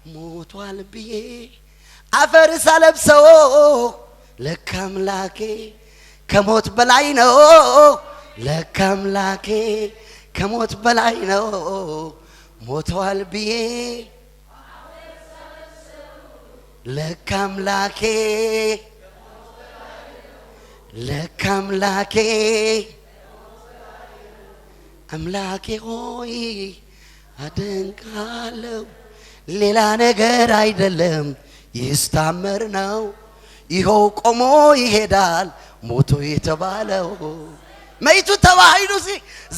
ሞቷል ብዬ አፈር ሳለብሰው ለካ አምላኬ ከሞት በላይ ነው። ለካ አምላኬ ከሞት በላይ ነው። ሞቷል ብዬ ለካ አምላኬ ለካ አምላኬ አምላኬ ሆይ አደንቃለሁ። ሌላ ነገር አይደለም ይስታመር ነው። ይኸው ቆሞ ይሄዳል ሞቶ የተባለው። መይቱ ተባሂሉ ሲ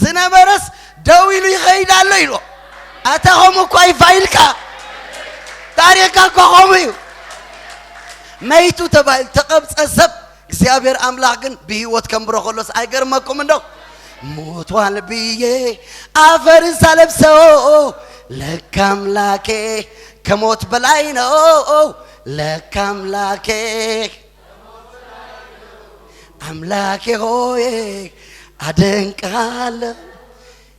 ዝነበረስ ደው ኢሉ ይኸይድ ኣሎ ኢሉ። ኣታ ኸምኡ እኳ ይፋይልካ። ታሪኽካ እኳ ኸምኡ እዩ። መይቱ ተባሂሉ ተቐብጸ ሰብ እግዚኣብሔር ኣምላኽ ግን ብህይወት ከንብሮ ከሎስ ኣይገርመኩም እንዶ? ሞቷል ብዬ አፈርን ሳለብሰው ለካ አምላኬ ከሞት በላይ ነው። ለካ አምላኬ አምላኬ ሆይ አደንቃለሁ።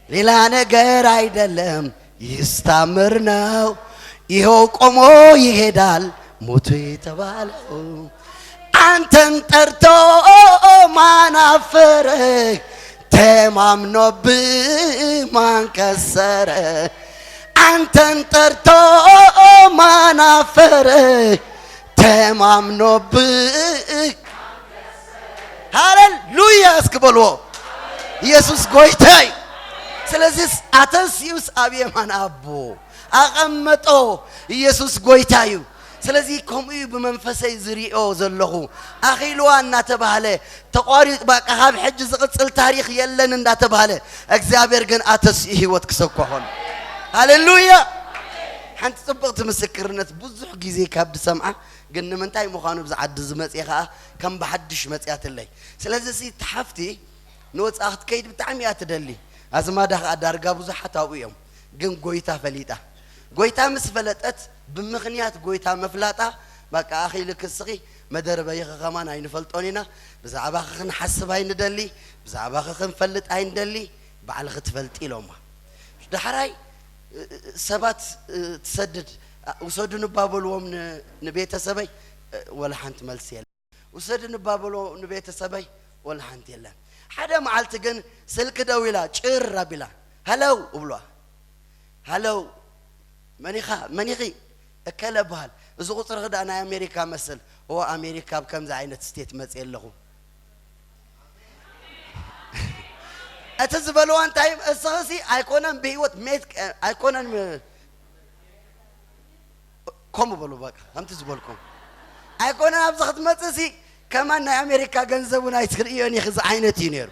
ሌላ ነገር አይደለም ይስታምር ነው። ይኸው ቆሞ ይሄዳል ሞቱ የተባለው። አንተን ጠርቶ ማን አፈረ? ተማምኖብህ ማን ከሰረ? አንተን ጠርቶ ማን አፈረ? ተማምኖብህ ሃሌሉያ እስኪ በልዎ። ኢየሱስ ጎይታ እዩ። ስለዚህ ኣተንሲኡስ ኣብ የማን ኣቦ ኣቐመጦ። ኢየሱስ ጎይታ እዩ። ስለዚህ ከምኡ እዩ ብመንፈሰይ ዝሪኦ ዘለኹ። ኣኺልዋ እናተባህለ ተቋሪጡ፣ በቃ ካብ ሕጂ ዝቕጽል ታሪኽ የለን እንዳተባህለ፣ እግዚኣብሔር ግን ኣተሲኡ ህይወት ክሰብኮ ኾነ። ሃሌሉያ። ሓንቲ ጽብቕቲ ምስክርነት ብዙሕ ግዜ ካብ ዝሰምዓ፣ ግን ንምንታይ ምዃኑ ብዚ ዓዲ ዝመጽኤ ኸኣ ከም ብሓድሽ መጽያትለይ። ስለዚ እቲ ሓፍቲ ንወጻኢ ክትከይድ ብጣዕሚ እያ ትደሊ። ኣዝማዳ ኸኣ ዳርጋ ብዙሓት ኣብኡ እዮም። ግን ጎይታ ፈሊጣ። ጎይታ ምስ ፈለጠት፣ ብምኽንያት ጎይታ ምፍላጣ፣ በቃ ኣኺልኪ እስኺ መደርበይኺ ኸማን ኣይንፈልጦን ኢና። ብዛዕባኺ ክንሓስብ ኣይንደሊ፣ ብዛዕባኺ ክንፈልጥ ኣይንደሊ፣ ባዕልኺ ትፈልጢ ኢሎማ። ዳሕራይ፣ እ፣ እ፣ ሰባት፣ እ፣ ትሰድድ፣ እ፣ ውሰዱኒ እባ በልዎም ን-፣ ንቤተሰበይ፣ እ፣ ወላ ሓንቲ መልሲ የለን። ውሰዱኒ እባ በልዎ ንቤተሰበይ፣ ወላ ሓንቲ የለን። ሓደ መዓልቲ ግን ስልኪ ደዊላ፣ ጭር ኣቢላ፣ ሃለው እብልዋ። ሃለው፣ መን ኢኻ? መን ኢኺ? እከለ እበሃል። እዚ ቁጽርኺ ደኣ ናይ ኣሜሪካ መስል። እወ፣ ኣሜሪካ ኣብ ከምዚ ዓይነት ስቴት መጽየ ኣለኹ። እቲ ዝበልዋ እንታይ፣ እስኺሲ ኣይኮነን ብህይወት ሜት-፣ ኣይኮነን ም-፣ ከምኡ በሉ በቃ፣ ከምቲ ዝበልኩም። ኣይኮነን ኣብዚ ክትመጽእሲ ከማን ናይ ኣሜሪካ ገንዘብ እውን ኣይትርእዮን ኢኺ ዝዓይነት እዩ ነይሩ።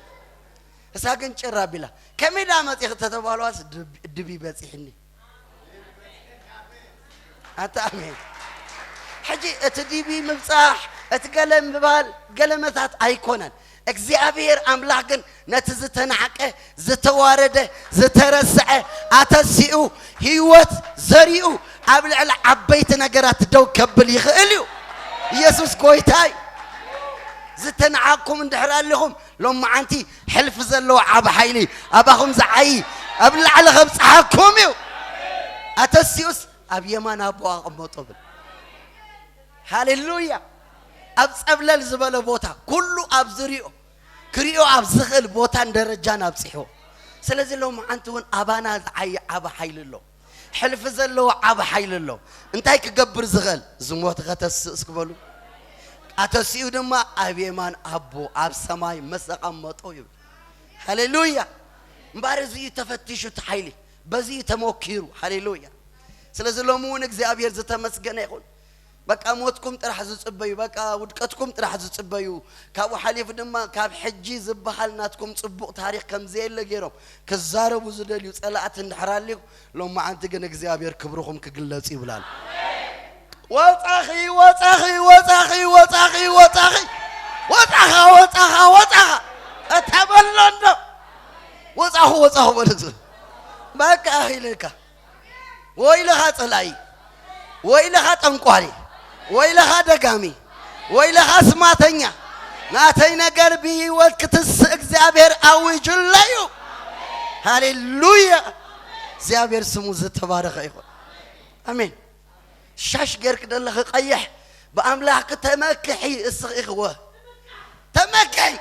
እሳ ግን ጭር ኣቢላ፣ ከመይ ደኣ መጺኺ ተተባህልዋስ ድብ-፣ ድቢ በጺሕኒ። ኣታ ኣሜን። ሕጂ እቲ ዲቢ ምብጻሕ፣ እቲ ገለ ምባል፣ ገለ መታት ኣይኮነን። እግዚኣብሔር ኣምላኽ ግን ነቲ ዝተናዕቀ፣ ዝተዋረደ፣ ዝተረስዐ ኣተሲኡ ህይወት ዘሪኡ ኣብ ልዕሊ ዓበይቲ ነገራት ደው ከብል ይኽእል እዩ። ኢየሱስ ጎይታ እዩ። ዝተናዓቅኩም እንድሕር ኣሊኹም፣ ሎማዓንቲ ሕልፊ ዘለዎ ዓቢ ሓይሊ ኣባኹም ዝዓዪ ኣብ ላዕሊ ከብጽሓኩም እዩ። ኣተሲኡስ ኣብ የማን ኣቦ ኣቐመጦ ብል። ሃሌሉያ። ኣብ ጸብለል ዝበለ ቦታ፣ ኩሉ ኣብ ዝሪኦ፣ ክሪኦ ኣብ ዝኽእል ቦታን ደረጃን ኣብጺሕዎ። ስለዚ ሎማዓንቲ እውን ኣባና ዝዓዪ ዓቢ ሓይሊ ኣሎ። ሕልፊ ዘለዎ ዓቢ ሓይሊ ኣሎ። እንታይ ክገብር ዝኽእል? ዝሞተ ከተስእ እስኪ በሉ። ኣተሲኡ ድማ ኣብ የማን ኣቦ ኣብ ሰማይ ምስ ኣቐመጦ ይብል። ሃሌሉያ። እምበኣር እዚ እዩ ተፈቲሹ እቲ ሓይሊ። በዚ እዩ ተመኪሩ። ሃሌሉያ። ስለዚ ሎሚ እውን እግዚኣብሔር ዝተመስገነ ይኹን። በቃ ሞትኩም ጥራሕ ዝጽበዩ፣ በቃ ውድቀትኩም ጥራሕ ዝጽበዩ፣ ካብኡ ሓሊፉ ድማ ካብ ሕጂ ዝበሃል ናትኩም ጽቡቕ ታሪኽ ከም ዘየለ ገይሮም ክዛረቡ ዝደልዩ ጸላእቲ እንድሕር ኣልዩ፣ ሎማዓንቲ ግን እግዚኣብሔር ክብርኹም ክግለጽ ይብላል። ወጻኺ፣ ወጻኺ፣ ወጻኺ፣ ወጻኺ፣ ወጻኺ፣ ወጻኻ፣ ወጻኻ፣ ወጻኻ፣ እታ በሎ እንዶ። ወጻኹ፣ ወጻኹ በል። በቃ ኣኺልካ። ወይለኻ ጸላኢ፣ ወይለኻ ጠንቋሊ፣ ወይለኻ ደጋሚ፣ ወይለኻ ስማተኛ። ናተይ ነገር ብህይወት ክትስእ እግዚኣብሔር ኣዊጁለይ እዩ። ሃሌሉያ! እግዚኣብሔር ስሙ ዝተባረኸ ይኹን። ኣሜን። ሻሽ ጌርክ ደለኺ ቀይሕ፣ ብኣምላኽኪ ተመክሒ። እስኺ ኢኽወ ተመክሒ፣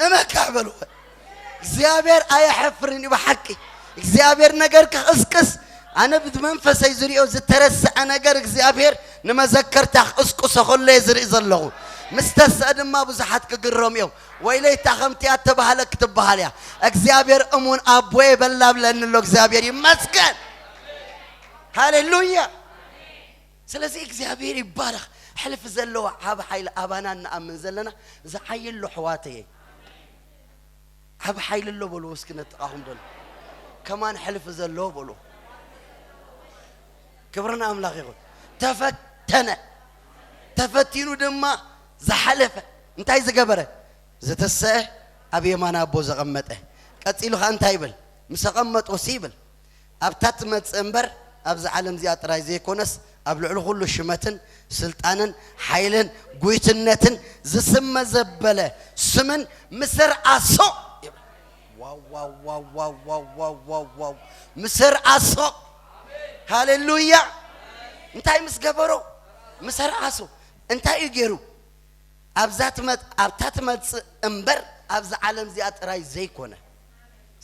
እመክሕ በልወ። እግዚኣብሔር ኣየሐፍርን እዩ ብሓቂ። እግዚኣብሔር ነገር ክቕስቅስ፣ ኣነ ብመንፈሰይ ዝሪኦ ዝተረስዐ ነገር እግዚኣብሔር ንመዘከርታ ክቕስቅሶ ከሎ እየ ዝርኢ ዘለኹ። ምስ ተስአ ድማ ብዙሓት ክግረሙ እዮም። ወይለይታ ከምቲ እተባህለ ክትበሃል እያ። እግዚኣብሔር እሙን ኣቦየ በላ ብለኒ ኣሎ። እግዚኣብሔር ይመስገን። ሃሌሉያ። ስለዚ እግዚኣብሔር ይባረኽ። ሕልፊ ዘለዋ ዓብ ሓይሊ ኣባና እንኣምን ዘለና ዝዓይሎ ኣሕዋተየ። ዓብ ሓይሊ ኣሎ በሉ እስኪ ነጥቓኹም ደሎ። ከማን ሕልፊ ዘለዎ በሉ። ክብሪ ንኣምላኽ ይኹን። ተፈተነ። ተፈቲኑ ድማ ዝሓለፈ። እንታይ ዝገበረ? ዝተሰአ ኣብ የማን ኣቦ ዘቐመጠ። ቀጺሉ ኸኣ እንታይ ይብል? ምስ ኣቐመጦ ሲ ይብል? ኣብታ ትመጽእ እምበር ኣብዛ ዓለም እዚኣ ጥራይ ዘይኮነስ ኣብ ልዕሊ ኩሉ ሽመትን ስልጣንን ሓይልን ጉይትነትን ዝስመ ዘበለ ስምን ምሰርኣሶ ይብል። ዋው፣ ዋው፣ ዋው፣ ዋው፣ ዋው፣ ዋው፣ ዋው፣ ዋው። ምሰርኣሶ። ሃሌሉያ። እንታይ ምስ ገበሮ? ምሰርኣሶ። እንታይ እዩ ገይሩ? ኣብዛ ትመጽ-፣ ኣብታ ትመጽእ እምበር ኣብዛ ዓለም እዚኣ ጥራይ ዘይኮነ።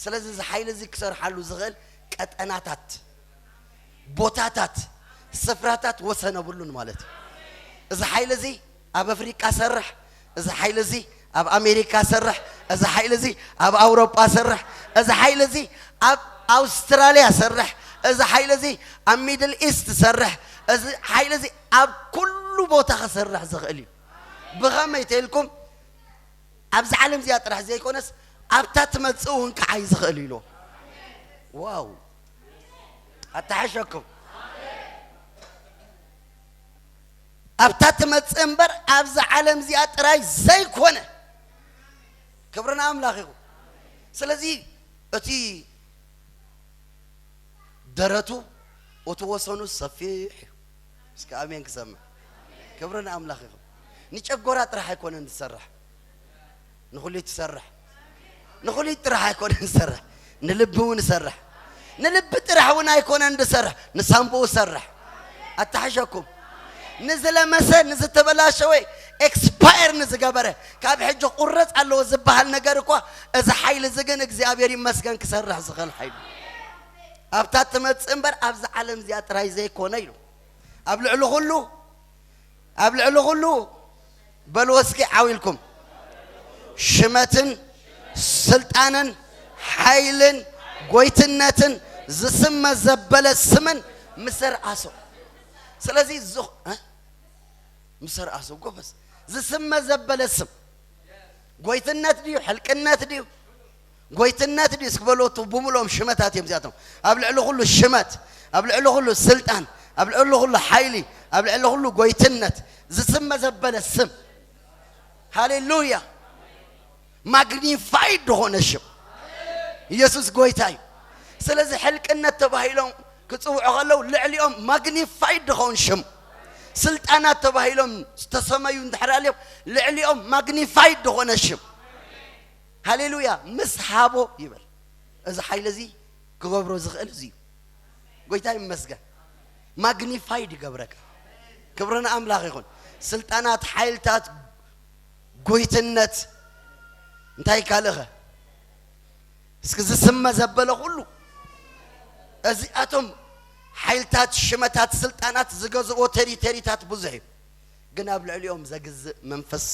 ስለዚ እዚ ሓይሊ እዚ ክሰርሓሉ ዝኽእል ቀጠናታት፣ ቦታታት፣ ስፍራታት ወሰን የብሉን ማለት እዩ። እዚ ሓይሊ እዚ ኣብ ኣፍሪቃ ሰርሕ፣ እዚ ሓይሊ እዚ ኣብ ኣሜሪካ ሰርሕ፣ እዚ ሓይሊ እዚ ኣብ ኣውሮጳ ሰርሕ፣ እዚ ሓይሊ እዚ ኣብ ኣውስትራልያ ሰርሕ፣ እዚ ሓይሊ እዚ ኣብ ሚድል ኢስት ሰርሕ፣ እዚ ሓይሊ እዚ ኣብ ኩሉ ቦታ ክሰርሕ ዝኽእል እዩ። ብኸመይ ተልኩም? ኣብዚ ዓለም እዚኣ ጥራሕ ዘይኮነስ ኣብታ ትመጽእ እውን ክዓይ ዝኽእል እዩ ኢሉ። ዋው! ኣተሓሸኩም። ኣብታ ትመጽእ እምበር ኣብዛ ዓለም እዚኣ ጥራይ ዘይኮነ። ክብሪ ንኣምላኽ ይኹን። ስለዚ እቲ ደረቱ፣ እቲ ወሰኑ ሰፊሕ እዩ። እስከ ኣሜን ክሰምዕ። ክብሪ ንኣምላኽ ይኹን። ንጨጎራ ጥራሕ ኣይኮነን ዝሰርሕ፣ ንኹሊት ይሰርሕ። ንኹሊት ጥራሕ ኣይኮነን ዝሰርሕ፣ ንልቢ እውን ይሰርሕ። ንልቢ ጥራሕ እውን ኣይኮነን ዝሰርሕ፣ ንሳምቡኡ ይሰርሕ። ኣተሓሸኩም። ንዝለመሰ፣ ንዝተበላሸወ፣ ኤክስፓየር ንዝገበረ፣ ካብ ሕጂ ቁረጽ ኣለዎ ዝበሃል ነገር እኳ፣ እዚ ሓይሊ እዚ ግን እግዚኣብሔር ይመስገን ክሰርሕ ዝኽእል ሓይሊ። ኣብታ ትመጽእ እምበር ኣብዛ ዓለም እዚኣ ጥራይ ዘይኮነ ኢሉ። ኣብ ልዕሊ ኩሉ፣ ኣብ ልዕሊ ኩሉ በልዎ እስኪ ዓው ኢልኩም። ሽመትን ስልጣንን ሓይልን ጎይትነትን ዝስመ ዘበለ ስምን ምሰርኣሶ። ስለዚ ዝኽ-፣ እ? ምሰርኣሶ ጎበዝ። ዝስመ ዘበለ ስም። ጎይትነት ድዩ? ሕልቅነት ድዩ? ጎይትነት ድዩ? እስኪ በልዎ፣ እቱ ብምልኦም ሽመታት እዮም እዚኣቶም። ኣብ ልዕሊ ኩሉ ሽመት፣ ኣብ ልዕሊ ኩሉ ስልጣን፣ ኣብ ልዕሊ ኩሉ ሓይሊ፣ ኣብ ልዕሊ ኩሉ ጎይትነት ዝስመ ዘበለ ስም። ሃሌሉያ። ማግኒፋይድ ዝኾነ ሽም። ኢየሱስ ጎይታ እዩ። ስለዚ ሕልቅነት ተባሂሎም ክጽውዑ ከለዉ ልዕሊኦም ማግኒፋይድ ዝኾን ሽም። ስልጣናት ተባሂሎም ዝተሰመዩ እንድሕር ኣልዮም ልዕሊኦም ማግኒፋይድ ዝኾነ ሽም። ሃሌሉያ። ምስ ሃቦ ይበል። እዚ ሓይሊ እዚ ክገብሮ ዝኽእል እዚ እዩ። ጎይታ ይመስገን። ማግኒፋይድ ይገብረካ። ክብሪ ንኣምላኽ ይኹን። ስልጣናት፣ ሓይልታት፣ ጎይትነት፣ እንታይ ካልእኸ? እስኪ ዝስመ ዘበለ ኩሉ። እዚኣቶም ሓይልታት፣ ሽመታት፣ ስልጣናት ዝገዝእዎ ቴሪተሪታት ብዙሕ እዩ። ግን ኣብ ልዕሊኦም ዘግዝእ መንፈስ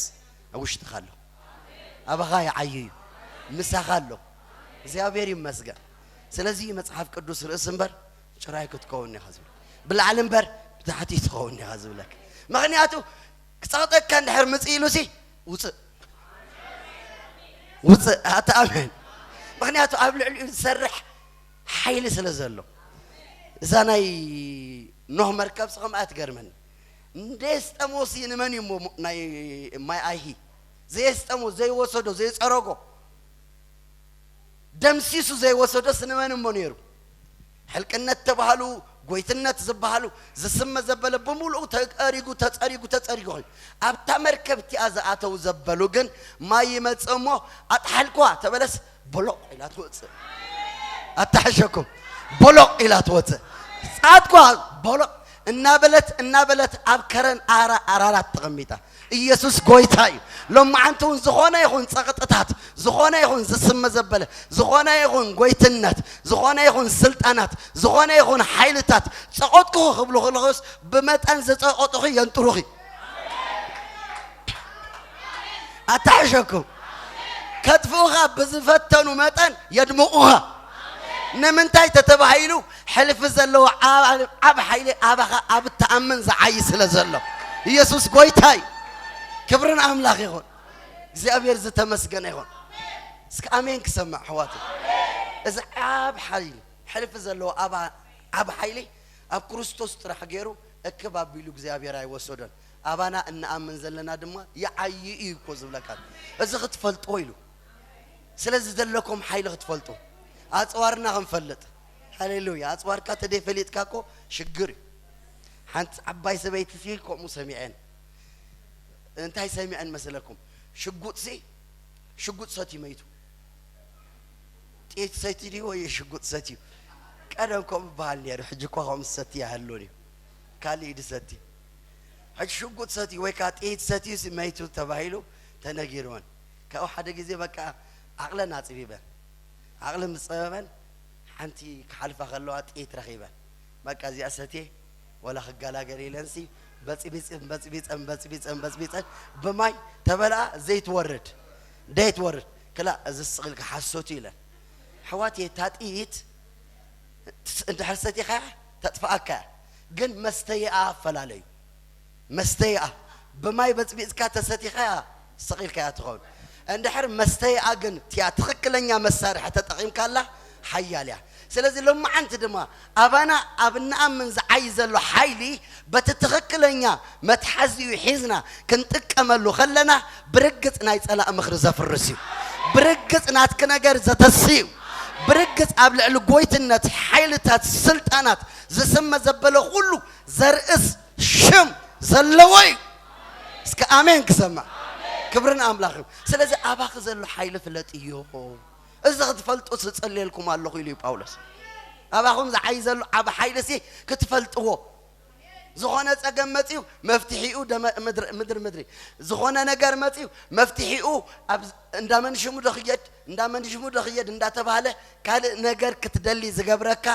ኣብ ውሽጥኻ ኣሎ። ኣባኻ ይዓዩ እዩ። ምሳኻ ኣሎ። እግዚኣብሔር ይመስገን። ስለዚ መጽሓፍ ቅዱስ ርእሲ እምበር ጭራይ ክትከውን ኢኻ ዝብል። ብላዕሊ እምበር ብታሕቲ ትኸውን ኢኻ ዝብለካ። ምኽንያቱ ክጸቕጠካ እንድሕር ምጽእ ኢሉሲ ውጽእ። ውጽእ። ኣታ ኣሜን። ምኽንያቱ ኣብ ልዕሊኡ ዝሰርሕ ሓይሊ ስለ ዘሎ። እዛ ናይ ኖህ መርከብ ሲ ከምኣ ትገርመኒ። እንደ የስጠሞ ሲ ንመን እዩ እሞ ናይ ማይ ኣይሂ? ዘየስጠሞ፣ ዘይወሰዶ፣ ዘይጸረጎ፣ ደምሲሱ ዘይወሰዶስ ንመን እሞ ነይሩ? ሕልቅነት ተባህሉ፣ ጎይትነት ዝበሃሉ፣ ዝስመ ዘበለ ብምሉኡ ተጸሪጉ፣ ተጸሪጉ፣ ተጸሪጉ ኮይኑ። ኣብታ መርከብ እቲኣ ዝኣተው ዘበሉ ግን ማይ ይመጽእ እሞ ኣጥሓልኳ ተበለስ ቦሎቕ ኢላ ትወጽእ። ኣታሕሸኩም። ቦሎቕ ኢላ ትወጽእ። ጻትኳ ቦሎቕ። እናበለት እናበለት ኣብ ከረን ኣራ- ኣራራት ተቐሚጣ። ኢየሱስ ጎይታ እዩ። ሎማዓንቲ እውን ዝኾነ ይኹን ጸቕጥታት፣ ዝኾነ ይኹን ዝስመ ዘበለ፣ ዝኾነ ይኹን ጎይትነት፣ ዝኾነ ይኹን ስልጣናት፣ ዝኾነ ይኹን ሓይልታት ጸቐጥኩ ክብሉ ከለኹስ ብመጠን ዝጸቐጡኺ የንጥሩኺ። ኣታሕሸኩም። ከጥፍኡኻ ብዝፈተኑ መጠን የድምቑኻ። ንምንታይ ተተባሂሉ? ሕልፊ ዘለዎ ዓብ- ዓብ ሓይሊ ኣባኻ ኣብ እትኣምን ዝዓዪ ስለ ዘሎ። ኢየሱስ ጎይታ እዩ። ክብርን ኣምላኽ ይኹን። እግዚኣብሔር ዝተመስገነ ይኹን። እስከ ኣሜን ክሰምዕ ኣሕዋት። እዚ ዓብ ሓይሊ፣ ሕልፊ ዘለዎ ኣባ- ዓብ ሓይሊ ኣብ ክርስቶስ ጥራሕ ገይሩ እክብ ኣቢሉ እግዚኣብሔር ኣይወሰዶን። ኣባና እንኣምን ዘለና ድማ ይዓዪ እዩ እኮ ዝብለካ። እዚ ክትፈልጥዎ ኢሉ። ስለዚ ዘለኩም ሓይሊ ክትፈልጡ፣ ኣጽዋርና ክንፈልጥ። ሃሌሉያ። ኣጽዋርካ ተደይፈሊጥካ እኮ ሽግር እዩ። ሓንቲ ዓባይ ሰበይቲ ሲ ከምኡ ሰሚዐን። እንታይ ሰሚዐን መሰለኩም? ሽጉጥ ሲ ሽጉጥ ሰትዩ መይቱ። ጥይት ሰትዩ ድዩ ወይ ሽጉጥ ሰትዩ? ቀደም ከምኡ ይበሃል ነይሩ። ሕጂ እኳ ከምኡ ዝሰቲ ኣይህሉን እዩ። ካልእ እዩ ዝሰቲ። ሕጂ ሽጉጥ ሰትዩ ወይ ከዓ ጥይት ሰትዩ ሲ መይቱ ተባሂሉ ተነጊርወን። ካብኡ ሓደ ግዜ በቃ ዓቕለን ኣጽቢበን። ዓቕሊ ምስ ጸበበን ሓንቲ ክሓልፋ ከለዋ ጥይት ረኺበን። በቃ እዚኣ ሰትየ ወላ ክገላገል ኢለንሲ በጽቢጸን በጽቢጸን በጽቢጸን በጽቢጸን ብማይ ተበልኣ ዘይትወርድ ደይትወርድ ክላ እዚ ስቕ ኢልካ ሓሶት እዩ ኢለን። ኣሕዋት እታ ጥይት እንድሕር ሰቲኻያ ተጥፍኣካ እያ። ግን መስተይኣ ኣፈላለዩ። መስተይኣ ብማይ በጽቢጽካ ተሰቲኻያ ስቕ ኢልካያ ትኸውን። እንድሕር መስተይኣ ግን እቲኣ ትኽክለኛ መሳርሒ ተጠቒምካላ ሓያል እያ። ስለዚ ሎማዓንቲ ድማ ኣባና ኣብ እንኣምን ዝዓዪ ዘሎ ሓይሊ በቲ ትኽክለኛ መትሓዚኡ ሒዝና ክንጥቀመሉ ከለና ብርግጽ ናይ ጸላእ ምኽሪ ዘፍርስ እዩ። ብርግጽ ናትኪ ነገር ዘተሲ እዩ። ብርግጽ ኣብ ልዕሊ ጎይትነት ሓይልታት ስልጣናት ዝስመ ዘበለ ኩሉ ዘርእስ ሽም ዘለዎ እዩ። እስከ ኣሜን ክሰምዕ። ክብርን ኣምላኽ እዩ። ስለዚ ኣባኺ ዘሎ ሓይሊ ፍለጥዮ። እዚ ክትፈልጡ ዝጸልየልኩም ኣለኹ ኢሉ እዩ ጳውሎስ። ኣባኹም ዝዓይ ዘሎ ዓቢ ሓይሊ ሲ ክትፈልጥዎ። ዝኾነ ጸገም መጺኡ መፍትሒኡ ደመ- ምድሪ ምድሪ ምድሪ። ዝኾነ ነገር መጺኡ መፍትሒኡ ኣብ እንዳ መንሽሙ ዶ ክየድ እንዳ መንሽሙ ዶ ክየድ እንዳተባህለ ካልእ ነገር ክትደሊ ዝገብረካ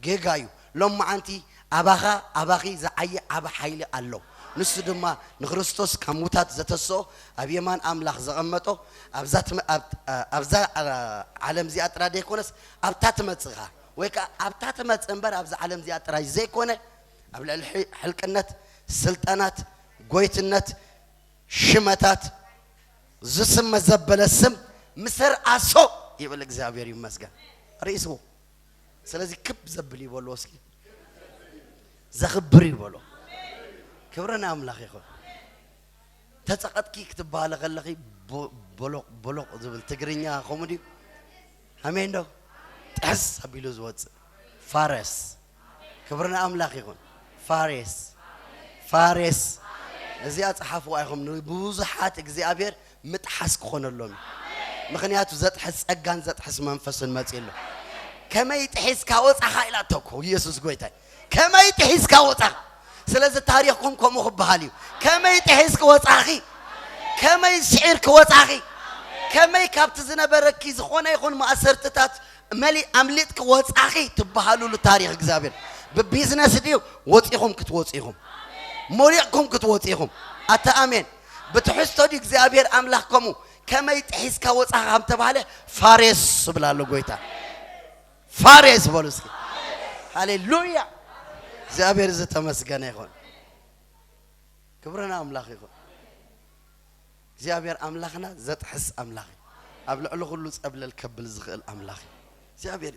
ጌጋ እዩ። ሎማዓንቲ ኣባኻ ኣባኺ ዝዓየ ዓቢ ሓይሊ ኣሎ። ንሱ ድማ ንክርስቶስ ካብ ሙታት ዘተስኦ ኣብ የማን ኣምላኽ ዘቐመጦ ኣብዛ ትመ- ኣብ- ኣብዛ ዓለም እዚኣ ጥራይ ዘይኮነስ ኣብታ ትመጽእ ኸኣ ወይ ከኣ ኣብታ ትመጽእ እምበር ኣብዛ ዓለም እዚኣ ጥራይ ዘይኮነ ኣብ ልዕሊ ሕ- ሕልቅነት፣ ስልጣናት፣ ጎይትነት፣ ሽመታት ዝስመ ዘበለ ስም ምሰር ኣሶ ይብል። እግዚኣብሔር ይመስገን። ርእስዎ ስለዚ ክብ ዘብል ይበልዎ እስኪ። ዘኽብር ይበሎ። ክብሪ ንኣምላኽ ይኹን። ተጸቐጥኪ ክትበሃሊ ከለኺ ቦ- ቦሎቕ ቦሎቕ ዝብል ትግርኛ ከምኡ ድዩ? ኣሜን ዶ? ጥሕስ ኣቢሉ ዝወጽእ ፋረስ። ክብሪ ንኣምላኽ ይኹን። ፋሬስ ፋሬስ እዚኣ ጸሓፍዋ ኢኹም። ንብዙሓት እግዚኣብሔር ምጥሓስ ክኾነሎም እዩ። ምኽንያቱ ዘጥሕስ ጸጋን ዘጥሕስ መንፈስን መጺኡ ኣሎ። ከመይ ጥሒስካ ወጻኻ ኢላቶ እኮ ኢየሱስ ጎይታይ። ከመይ ጥሒስካ ወጻኻ? ስለዚ ታሪኽኩም ከምኡ ክበሃል እዩ። ከመይ ጥሒስኪ ወጻኺ? ከመይ ስዒርኪ ወጻኺ? ከመይ ካብቲ ዝነበረኪ ዝኾነ ይኹን ማእሰርትታት መሊ ኣምሊጥኪ ወጻኺ ትበሃሉሉ ታሪኽ እግዚኣብሔር። ብቢዝነስ ድዩ ወጺኹም ክትወጹ ኢኹም? ሞሊቕኩም ክትወጹ ኢኹም? ኣታ ኣሜን። ብትሕዝቶ ድዩ እግዚኣብሔር ኣምላኽ ከምኡ ከመይ ጥሒስካ ወጻኻ ከም ተባህለ ፋሬስ እብላ ኣሎ ጎይታ። ፋሬስ በሉ እስኪ። ሃሌሉያ። እግዚኣብሔር ዝተመስገነ ይኹን። ክብሪ ንኣምላኽ ይኹን። እግዚኣብሔር ኣምላኽና ዘጥሕስ ኣምላኽ እዩ። ኣብ ልዕሊ ኩሉ ጸብለል ከብል ዝኽእል ኣምላኽ እዩ። እግዚኣብሔር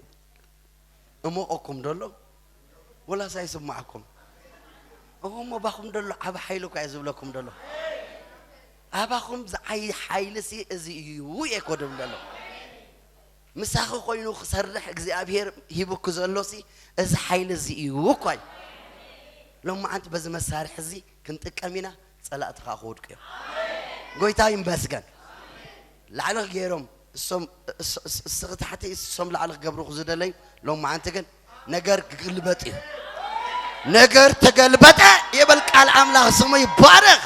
እሞቐኩም ደሎ ወላስ ኣይስማዕኩም? እሞ ባኹም ደሎ ዓቢ ሓይሊ እኳ እየ ዝብለኩም ደሎ። ኣባኹም ዝዓይ ሓይሊ ሲ እዚ እዩ እየ ኮ ድም ደሎ። ምሳኺ ኮይኑ ክሰርሕ እግዚኣብሔር ሂቡኪ ዘሎ ሲ እዚ ሓይሊ እዚ እዩ እኳ እዩ። ሎማዓንቲ በዚ መሳርሒ እዚ ክንጥቀም ኢና፣ ጸላእቲ ኸኣ ክወድቁ እዮም። ጎይታ ይመስገን። ላዕሊ ገይሮም እሶም እስ- እስ- እስኺ ታሕቲ እሶም ላዕሊ ክገብሩኹ ዝደለዩ ሎማዓንቲ ግን ነገር ክግልበጥ እዩ። ነገር ተገልበጠ ይብል ቃል ኣምላኽ፣ ስሙ ይባረኽ።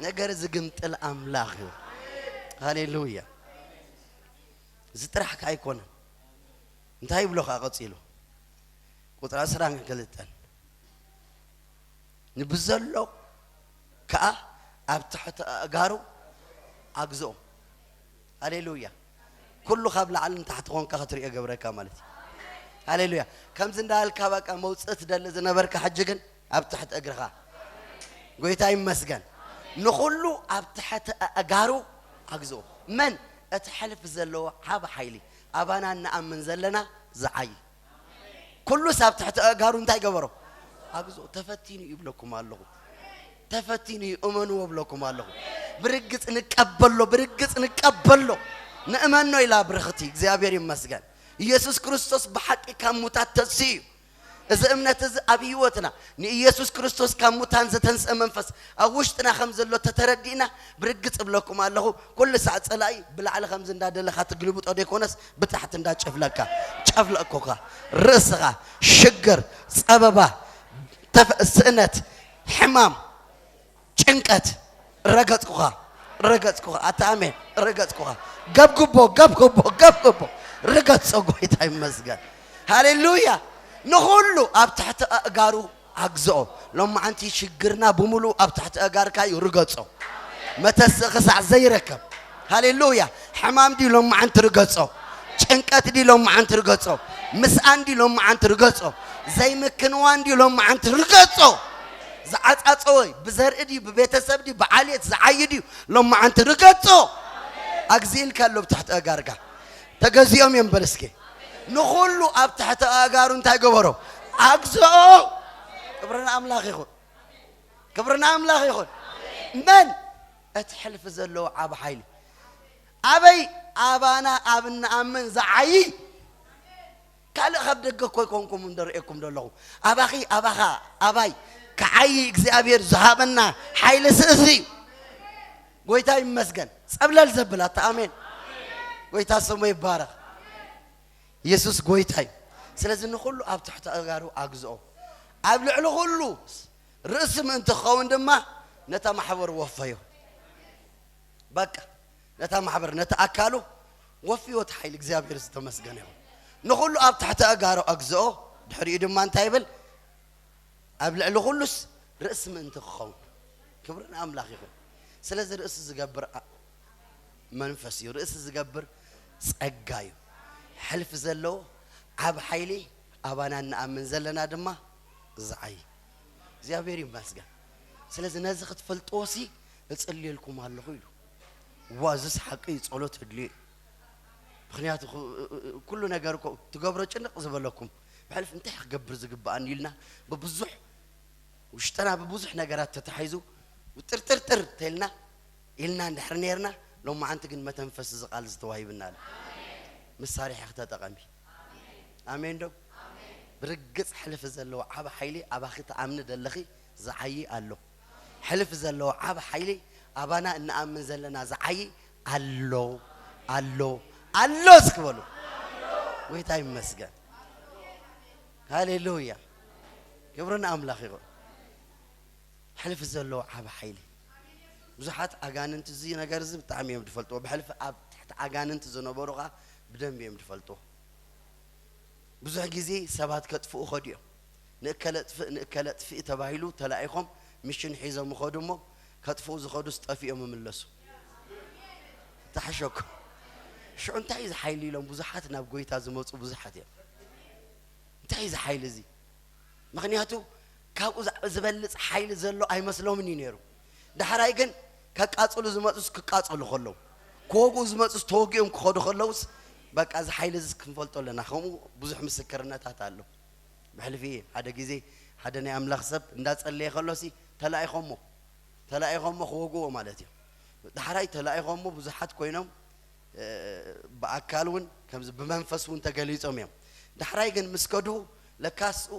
ነገር ዝግምጥል ኣምላኽ እዩ። ሃሌሉያ። እዚ ጥራሕ ከኣ ኣይኮነን። እንታይ ይብሎ ከኣ ቀጺሉ? ቁጽሪ ዕስራን ክልተን፣ ንብዘሎ ከኣ ኣብ ትሕቲ ኣእጋሩ ኣግዝኦ። ሃሌሉያ። ኩሉ ካብ ላዕሊ ንታሕቲ ኾንካ ክትሪኦ ገብረካ ማለት እዩ። ሃሌሉያ። ከምዚ እንዳበልካ በቃ መውጽእ ትደሊ ዝነበርካ፣ ሕጂ ግን ኣብ ትሕቲ እግርኻ። ጎይታ ይመስገን። ንኹሉ ኣብ ትሕቲ ኣእጋሩ ኣግዝኦ። መን? እቲ ሕልፍ ዘለዎ ዓቢ ሓይሊ፣ ኣባና እንኣምን ዘለና ዝዓዪ። ኩሉስ ኣብ ትሕቲ ኣእጋሩ እንታይ ገበሮ? ኣግዝኦ። ተፈቲኑ እዩ ይብለኩም ኣለኹ። ተፈቲኑ እዩ፣ እመንዎ ብለኩም ኣለኹ። ብርግጽ ንቀበሎ፣ ብርግጽ ንቀበሎ። ንእመኖ ኢላ ብርኽቲ። እግዚኣብሔር ይመስገን። ኢየሱስ ክርስቶስ ብሓቂ ካብ ሙታት ተንሲኡ እዩ። እዚ እምነት እዚ ኣብ ህይወትና ንኢየሱስ ክርስቶስ ካብ ሙታን ዘተንስአ መንፈስ ኣብ ውሽጥና ከም ዘሎ ተተረዲእና፣ ብርግጽ እብለኩም ኣለኹ፣ ኩሉ ሳዕ ጸላኢ ብላዕሊ ከምዚ እንዳደለኻ ትግልብጦ ደይኮነስ ብታሕቲ እንዳጨፍለካ፣ ጨፍለቅኩኻ፣ ርእስኻ፣ ሽግር፣ ጸበባ፣ ተፈ-፣ ስእነት፣ ሕማም፣ ጭንቀት ረገጽኩኻ፣ ረገጽኩኻ። ኣታ ኣሜን። ረገጽኩኻ። ገብግቦ፣ ገብግቦ፣ ገብግቦ። ርገጾ። ጎይታ ይመስገን። ሃሌሉያ። ንኹሉ ኣብ ትሕቲ ኣእጋሩ ኣግዝኦ። ሎማዓንቲ ሽግርና ብምሉኡ ኣብ ትሕቲ ኣእጋርካ እዩ። ርገጾ። መተስእ ክሳዕ ዘይረከብ። ሃሌሉያ። ሕማም ድዩ? ሎማዓንቲ ርገጾ። ጭንቀት ድዩ? ሎማዓንቲ ርገጾ። ምስኣን ድዩ? ሎማዓንቲ ርገጾ። ዘይምክንዋን ድዩ? ሎማዓንቲ ርገጾ። ዝዓጻጸወ ብዘርኢ ድዩ፣ ብቤተሰብ ድዩ፣ ብዓሌት ዝዓይ ድዩ፣ ሎማዓንቲ ርገጾ። ኣግዝእልካ ኣሎ ብትሕቲ ኣእጋርካ። ተገዚኦም እዮም በል እስኪ። ንኹሉ ኣብ ትሕቲ ኣእጋሩ እንታይ ገበሮ? ኣግዝኦ። ክብሪ ንኣምላኽ ይኹን። ክብሪ ንኣምላኽ ይኹን። መን? እቲ ሕልፊ ዘለዎ ዓቢ ሓይሊ። ኣበይ? ኣባና ኣብ እንኣምን ዝዓዪ። ካልእ ካብ ደገ እኮ ኣይኮንኩም እንደርእየኩም ዘለኹ። ኣባኺ፣ ኣባኻ፣ ኣባይ ክዓዪ እግዚኣብሔር ዝሃበና ሓይሊ ስእዚ እዩ። ጎይታ ይመስገን። ጸብለል ዘብል ኣታ ኣሜን። ጎይታ ስሙ ይባረኽ። ኢየሱስ ጎይታ እዩ። ስለዚ ንኹሉ ኣብ ትሕቲ ኣእጋሩ ኣግዝኦ። ኣብ ልዕሊ ኩሉ ርእሲ ምእንቲ ክኸውን ድማ ነታ ማሕበር ወፈዮ። በቃ ነታ ማሕበር፣ ነቲ ኣካሉ ወፍዮ። እቲ ሓይሊ እግዚኣብሔር ዝተመስገነ ይኹን። ንኹሉ ኣብ ትሕቲ ኣእጋሩ ኣግዝኦ። ድሕሪኡ ድማ እንታይ ይብል? ኣብ ልዕሊ ኩሉስ ርእሲ ምእንቲ ክኸውን። ክብሪ ንኣምላኽ ይኹን። ስለዚ ርእሲ ዝገብር ኣ-፣ መንፈስ እዩ። ርእሲ ዝገብር ጸጋ እዩ። ሕልፊ ዘለዎ ዓብ ሓይሊ ኣባና እንኣምን ዘለና ድማ ዝዓይ እግዚኣብሔር ይመስገን። ስለዚ ነዚ ክትፈልጥዎ ሲ እጽልየልኩም ኣለኹ ኢሉ። ዋ፣ እዚስ ሓቂ እዩ፣ ጸሎት ህድልዮ እዩ። ምኽንያቱ ኩ-፣ ኩሉ ነገር እኮ ትገብሮ ጭንቕ ዝበለኩም፣ ብሕልፊ እንታይ ክገብር ዝግብኣኒ ኢልና ብብዙሕ፣ ውሽጥና ብብዙሕ ነገራት ተታሒዙ ውጥርጥርጥር ተልና ኢልና እንድሕር ነርና፣ ሎማዓንቲ ግን መተንፈሲ እዚ ቃል ዝተዋሂብና ኣሎ። መሳርሒኺ ተጠቐሚ። ኣሜን ዶ? ብርግጽ ሕልፊ ዘለዎ ዓቢ ሓይሊ ኣባኺ ትኣምኒ ደለኺ ዝዓዪ ኣሎ። ሕልፊ ዘለዎ ዓቢ ሓይሊ ኣባና እንኣምን ዘለና ዝዓዪ ኣሎ፣ ኣሎ፣ ኣሎ እስኪ በሉ። ጎይታ ይመስገን። ሃሌሉያ። ክብሪ ንኣምላኽ ይኹን። ሕልፊ ዘለዎ ዓቢ ሓይሊ። ብዙሓት ኣጋንንቲ እዚ ነገር እዚ ብጣዕሚ እዮም ዝፈልጥዎ። ብሕልፊ ኣብ ትሕቲ ኣጋንንቲ ዝነበሩ ኸኣ ብደንቢ እዮም ዝፈልጥዎ። ብዙሕ ግዜ ሰባት ከጥፍኡ ኸዱ እዮም። ንእከለ ጥፍእ፣ ንእከለ ጥፍእ ተባሂሉ ተላኢኾም ሚሽን ሒዞም ይኸዱ እሞ ከጥፍኡ ዝኸዱስ ጠፊኦም ይምለሱ። ተሓሸኩም። ሽዑ እንታይ እዩ ዝሓይሊ ኢሎም ብዙሓት ናብ ጎይታ ዝመጹ ብዙሓት እዮም። እንታይ እዩ ዝሓይሊ እዚ? ምኽንያቱ ካብኡ ዝ-፣ ዝበልጽ ሓይሊ ዘሎ ኣይመስሎምን እዩ ነይሩ። ዳሕራይ ግን ከቃጽሉ ዝመጹስ ክቃጸሉ ከለዉ፣ ክወግኡ ዝመጹስ ተወጊኦም ክኸዱ ከለዉስ፣ በቃ እዚ ሓይሊ እዚ ክንፈልጦ ኣለና። ከምኡ ብዙሕ ምስክርነታት ኣሎ። ብሕልፊ ሓደ ግዜ ሓደ ናይ ኣምላኽ ሰብ እንዳጸለየ ከሎሲ ተላኢኾሞ፣ ተላኢኾሞ ክወግዎ ማለት እዩ። ዳሕራይ ተላኢኾሞ ብዙሓት ኮይኖም፣ እ፣ ብኣካል እውን ከምዚ ብመንፈስ እውን ተገሊጾም እዮም። ዳሕራይ ግን ምስ ከዱ ለካስ ኡ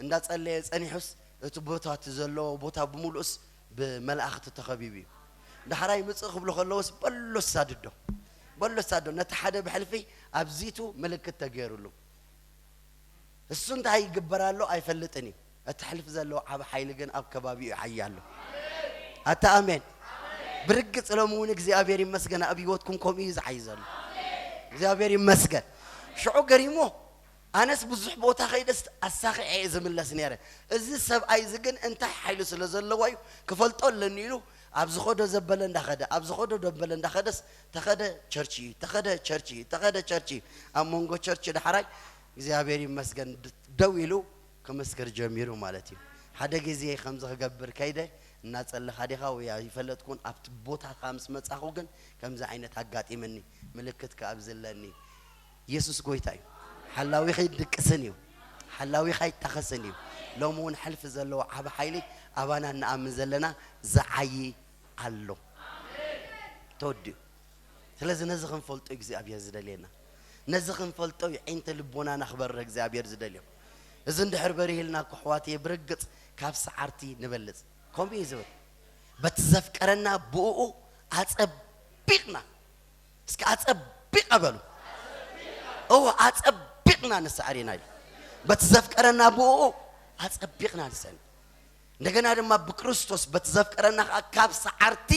እንዳጸለየ ጸኒሑስ እቲ ቦታ፣ እቲ ዘለዎ ቦታ ብምሉእስ ብመላእኽቲ ተኸቢቡ እዩ። ዳሕራይ ምጽእ ክብሉ ከለውስ በሎ ሳድዶ፣ በሎ ሳዶ ነቲ ሓደ ብሕልፊ ኣብዚቱ ምልክት ተገይሩሉ። እሱ እንታይ ይግበር ኣሎ ኣይፈልጥን እዩ። እቲ ሕልፍ ዘለዎ ዓቢ ሓይሊ ግን ኣብ ከባቢኡ ይዓዪ ኣሎ። ኣታ ኣሜን። ብርግጽ ሎሚ እውን እግዚኣብሔር ይመስገን ኣብ ህይወትኩም ከምኡ እዩ ዝዓዪ ዘሎ። እግዚኣብሔር ይመስገን። ሽዑ ገሪሞ ኣነስ ብዙሕ ቦታ ከይደስ ኣሳኺዐ እየ ዝምለስ ነይረ። እዚ ሰብኣይ እዚ ግን እንታይ ሓይሊ ስለ ዘለዎ እዩ ክፈልጦ ኣለኒ ኢሉ ኣብ ዝኸዶ ዘበለ እንዳኸደ ኣብ ዝኸዶ ዘበለ እንዳኸደስ ተኸደ ቸርች እዩ ተኸደ ቸርች እዩ ተኸደ ቸርች እዩ። ኣብ መንጎ ቸርች ዳሕራይ እግዚኣብሔር ይመስገን ደው ኢሉ ክምስክር ጀሚሩ ማለት እዩ። ሓደ ግዜ ከምዚ ክገብር ከይደ እናጸለኻ ዲኻ ወይ ኣይፈለጥኩን ኣብቲ ቦታኻ ምስ መጻኹ ግን ከምዚ ዓይነት ኣጋጢመኒ ምልክት ከኣ ብዝለኒ ኢየሱስ ጎይታ እዩ። ሓላዊኻ ይድቅስን እዩ። ሓላዊኻ ይጣኸስን እዩ። ሎሚ እውን ሕልፊ ዘለዎ ዓቢ ሓይሊ ኣባና እንኣምን ዘለና ዝዓዪ ኣሎ። ተወዲኡ። ስለዚ ነዚ ክንፈልጦ እግዚኣብሔር ዝደልየና። ነዚ ክንፈልጦ እዩ ዓይንተ ልቦናና ክበርህ እግዚኣብሔር ዝደልዮ። እዚ እንድሕር በሪህልና እኮ ኣሕዋትየ ብርግጽ ካብ ሰዓርቲ ንበልጽ። ከምኡ እዩ ዝብል። በቲ ዘፍቀረና ብእኡ ኣጸቢቕና። እስኪ ኣጸቢቐ በሉ። እወ ኣጸቢቕና ንሰዓር ኢና ኢሉ። በቲ ዘፍቀረና ብእኡ ኣጸቢቕና ንሰዓር። እንደገና ድማ ብክርስቶስ በቲ ዘፍቀረና ከዓ ካብ ሰዓርቲ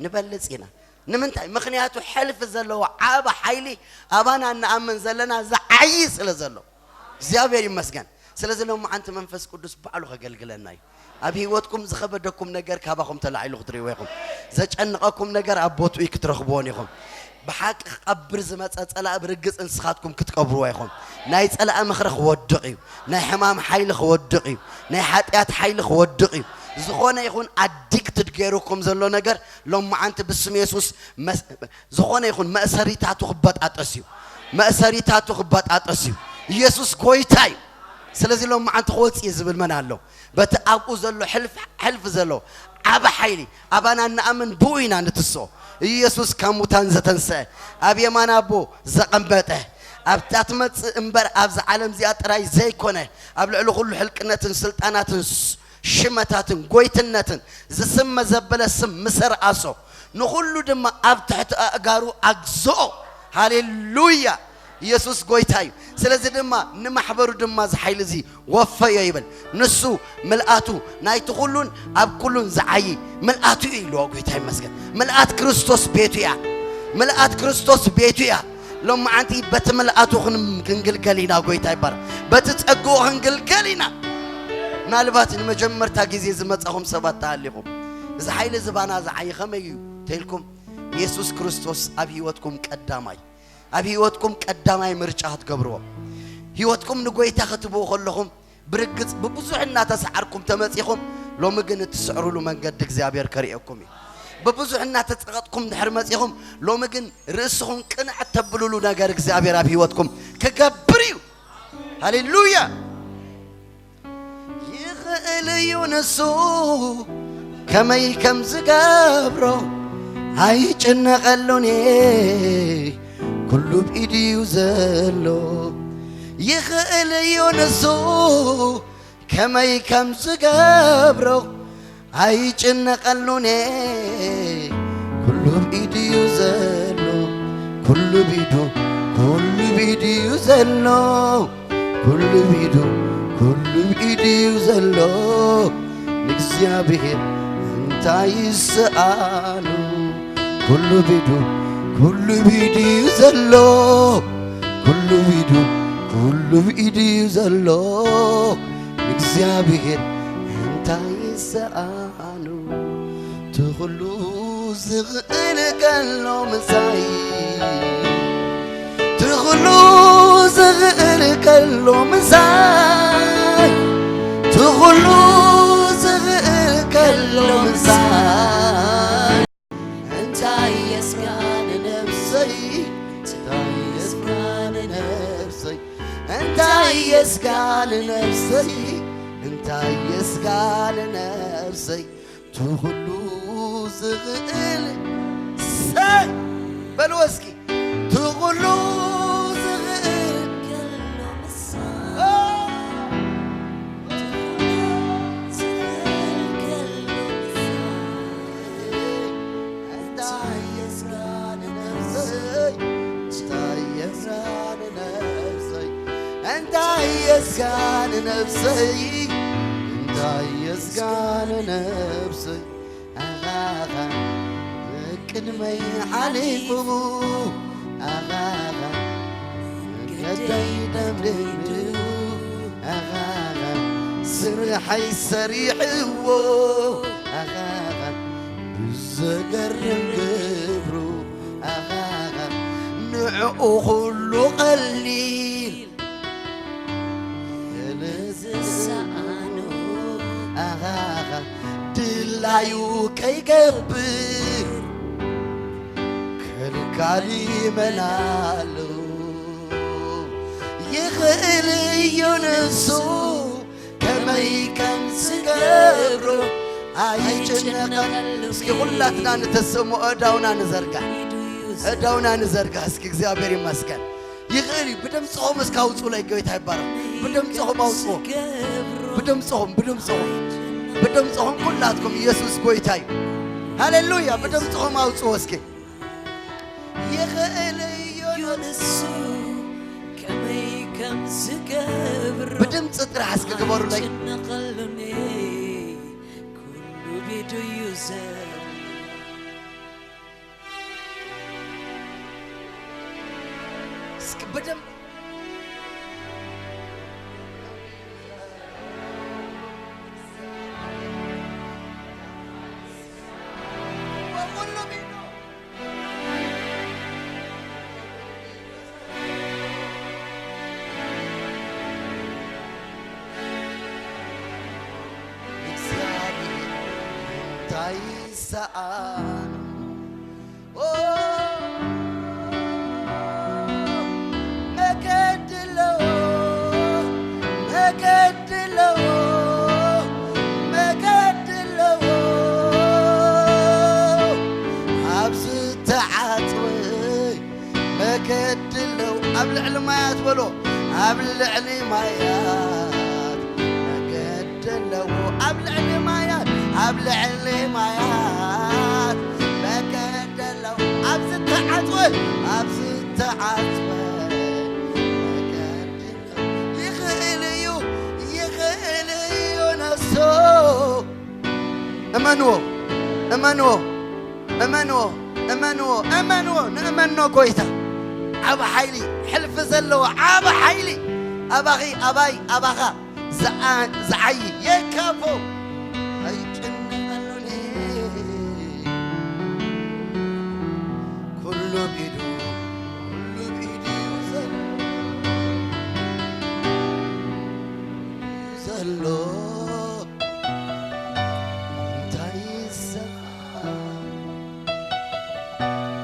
ንበልጽ ኢና። ንምንታይ? ምኽንያቱ ሕልፊ ዘለዎ ዓቢ ሓይሊ ኣባና እንኣምን ዘለና ዝዓዪ ስለ ዘሎ። እግዚኣብሔር ይመስገን። ስለዚ ሎማዓንቲ መንፈስ ቅዱስ ባዕሉ ከገልግለና እዩ። ኣብ ህይወትኩም ዝኸበደኩም ነገር ካባኹም ተላዒሉ ክትርእይዎ ኢኹም። ዘጨንቐኩም ነገር ኣብ ቦትኡ ክትረኽብዎን ኢኹም። ብሓቂ ክቐብር ዝመጸ ጸላእ ብርግጽ ንስኻትኩም ክትቀብርዎ ኢኹም። ናይ ጸላእ ምኽሪ ክወድቕ እዩ። ናይ ሕማም ሓይሊ ክወድቕ እዩ። ናይ ሓጢኣት ሓይሊ ክወድቕ እዩ። ዝኾነ ይኹን ኣዲክትድ ገይሩኩም ዘሎ ነገር ሎማዓንቲ ብስም የሱስ መስ- ዝኾነ ይኹን መእሰሪታቱ ክበጣጠስ እዩ። መእሰሪታቱ ክበጣጠስ እዩ። ኢየሱስ ጎይታ እዩ። ስለዚ ሎማዓንቲ ክወጽእ እዩ ዝብል መን ኣሎ? በቲ ኣብኡ ዘሎ ሕልፍ ሕልፍ ዘሎ ዓቢ ሓይሊ ኣባና እንኣምን ብኡ ኢና ንትስኦ። ኢየሱስ ካብ ሙታን ዘተንስአ ኣብ የማን ኣቦ ዘቐመጠ ኣብታ ትመጽእ እምበር ኣብዚ ዓለም እዚኣ ጥራይ ዘይኮነ ኣብ ልዕሊ ኩሉ ሕልቅነትን ስልጣናትን ስ- ሽመታትን ጎይትነትን ዝስመ ዘበለ ስም ምስ ኣርኣሶ ንኹሉ ድማ ኣብ ትሕቲ ኣእጋሩ ኣግዝኦ። ሃሌሉያ! ኢየሱስ ጎይታ እዩ። ስለዚ ድማ ንማሕበሩ ድማ እዚ ሓይሊ እዚ ወፈዮ ይብል። ንሱ ምልኣቱ ናይቲ ኩሉን ኣብ ኩሉን ዝዓዪ ምልኣቱ እዩ ኢልዎ። ጎይታ ይመስገን። ምልኣት ክርስቶስ ቤቱ እያ። ምልኣት ክርስቶስ ቤቱ እያ። ሎማዓንቲ በቲ ምልኣቱ ክን- ክንግልገል ኢና። ጎይታ ይባረክ። በቲ ጸግኡ ክንግልገል ኢና። ምናልባት ንመጀመርታ ግዜ ዝመጻኹም ሰባት ተሃሊኹም እዚ ሓይሊ እዚ ባና ዝዓዪ ከመይ እዩ ተኢልኩም? የሱስ ክርስቶስ ኣብ ህይወትኩም ቀዳማይ ኣብ ህይወትኩም ቀዳማይ ምርጫ ክትገብርዎ ህይወትኩም ንጎይታ ክትብኡ ከለኹም ብርግጽ ብብዙሕ እናተሰዓርኩም ተመጺኹም ሎሚ ግን እትስዕሩሉ መንገዲ እግዚኣብሔር ከርእየኩም እዩ። ብብዙሕ እናተጸቐጥኩም ድሕር መጺኹም ሎሚ ግን ርእስኹም ቅንዕ እተብልሉ ነገር እግዚኣብሔር ኣብ ህይወትኩም ክገብር እዩ። ሃሌሉያ! ይኽእል እዩ ንሱ ከመይ ከም ዝገብሮ ኣይጭነቐሉን እየ፣ ኩሉ ብኢዱ እዩ ዘሎ። ይኽእል እዩ ንሱ ከመይ ከም ዝገብሮ ኣይጭነቐሉን እየ፣ ኩሉ ብኢዱ እዩ ዘሎ። ኩሉ ብኢዱ፣ ኩሉ ብኢዱ እዩ ዘሎ። ኩሉ ብኢዱ፣ ኩሉ ብኢዱ እዩ ዘሎ። ንእግዚኣብሔር እንታይ ይስኣኑ? ኩሉ ብኢዱ፣ ኩሉ ብኢዱ እዩ ዘሎ። ኩሉ ብኢዱ፣ ኩሉ ብኢዱ እዩ ዘሎ። ንእግዚኣብሔር እንታይ ይስኣኑ? ትኹሉ ዝኽእል ከሎ ምሳይ፣ ትኹሉ ዝኽእል ከሎ ምሳይ፣ ትኹሉ ዝኽእል ከሎ ምሳይ። እንታይ የስጋ ንነፍሰይ፣ እንታይ የስጋ ንነፍሰይ፣ እንታይ የስጋ ንነፍሰይ፣ እንታይ የስጋ ንነፍሰይ። ትኹሉ ዝኽእል ሰይ በልዎ እስኪ። ትኹሉ ዝኽእል እንታይ የስጋ ንነፍሰይ፣ እንታይ የስጋ ንነፍሰይ፣ እንታይ የስጋ ንነፍሰይ። ኣየስጋነ ነብሰይ ኣኻኻ ቅድመይ ሓሊፉ ኣኻኻ መንገደይ ደምዲሙ ኣኻኻ ስርሐይ ሰሪሕዎ ኣኻኻ ብዘገርም ግብሩ ኣኻኻ ንዕኡ ኩሉ ቀሊል ዝሰኣኖ ኣኻኻ ድላዩ ከይገብር ከልካሊ መን ኣሎ? ይኽእል እዩ ንሱ ከመይ ከም ዝገብሮ ኣይጭነቐሉ። እስኪ ኩላትና ንተሰምኦ እዳውና ንዘርጋ፣ እዳውና ንዘርጋ እስኪ። እግዚኣብሔር ይመስገን። ይኽእል እዩ። ብድምፅኹም እስከ ኣውፅኡለይ፣ ጎይታ ይባረኽ። ብድምፅኹም ኣውፅኡ። ብድምፅኹም፣ ብድምፅኹም፣ ብድምፅኹም ኩላትኩም ኢየሱስ ጎይታ እዩ። ሃሌሉያ። ብድምፅኹም ኣውፅኡ እስኪ። ይኽእል እዩ ንሱ ከመይ ከም ዝገብሮ ብድምፂ ጥራሕ እስኪ ግበሩለይ። ኣይጭነቐሉኒ፣ ኩሉ ቢዱ እዩ ዘሎ። እስኪ ብደንብ እግዚኣብሔር እንታይ ይሰኣኖ? ኦ፣ መገዲ ኣለዎ፣ መገዲ ኣለዎ፣ መገዲ ኣለዎ። ኣብ ዝተዓጽወ መገዲ ኣለዎ። ኣብ ልዕሊ ማያት በሎ፣ ኣብ ልዕሊ ማያት መገዲ ኣለዎ። ኣብ ልዕሊ ማያት፣ ኣብ ልዕሊ ማያት መገዲ ኣለዎ። ኣብ ዝተዓጽወ፣ ኣብ ዝተዓጽወ መገዲ ኣለዎ። ይኽእል እዩ፣ ይኽእል እዩ ነሱ። እመንዎ፣ እመንዎ፣ እመንዎ፣ እመንዎ፣ እመንዎ፣ ንእመኖ ጎይታ። ዓቢ ሓይሊ፣ ሕልፊ ዘለዎ ዓቢ ሓይሊ። ኣባኺ፣ ኣባይ፣ ኣባኻ ዝዓ-፣ ዝዓዪ የካፎ። ኣይጭነቐሉኒ። ኩሉ ብኢዱ፣ ኩሉ ብኢዱ እዩ ዘሎ። ዘሎ። እንታይ ይሰኻል?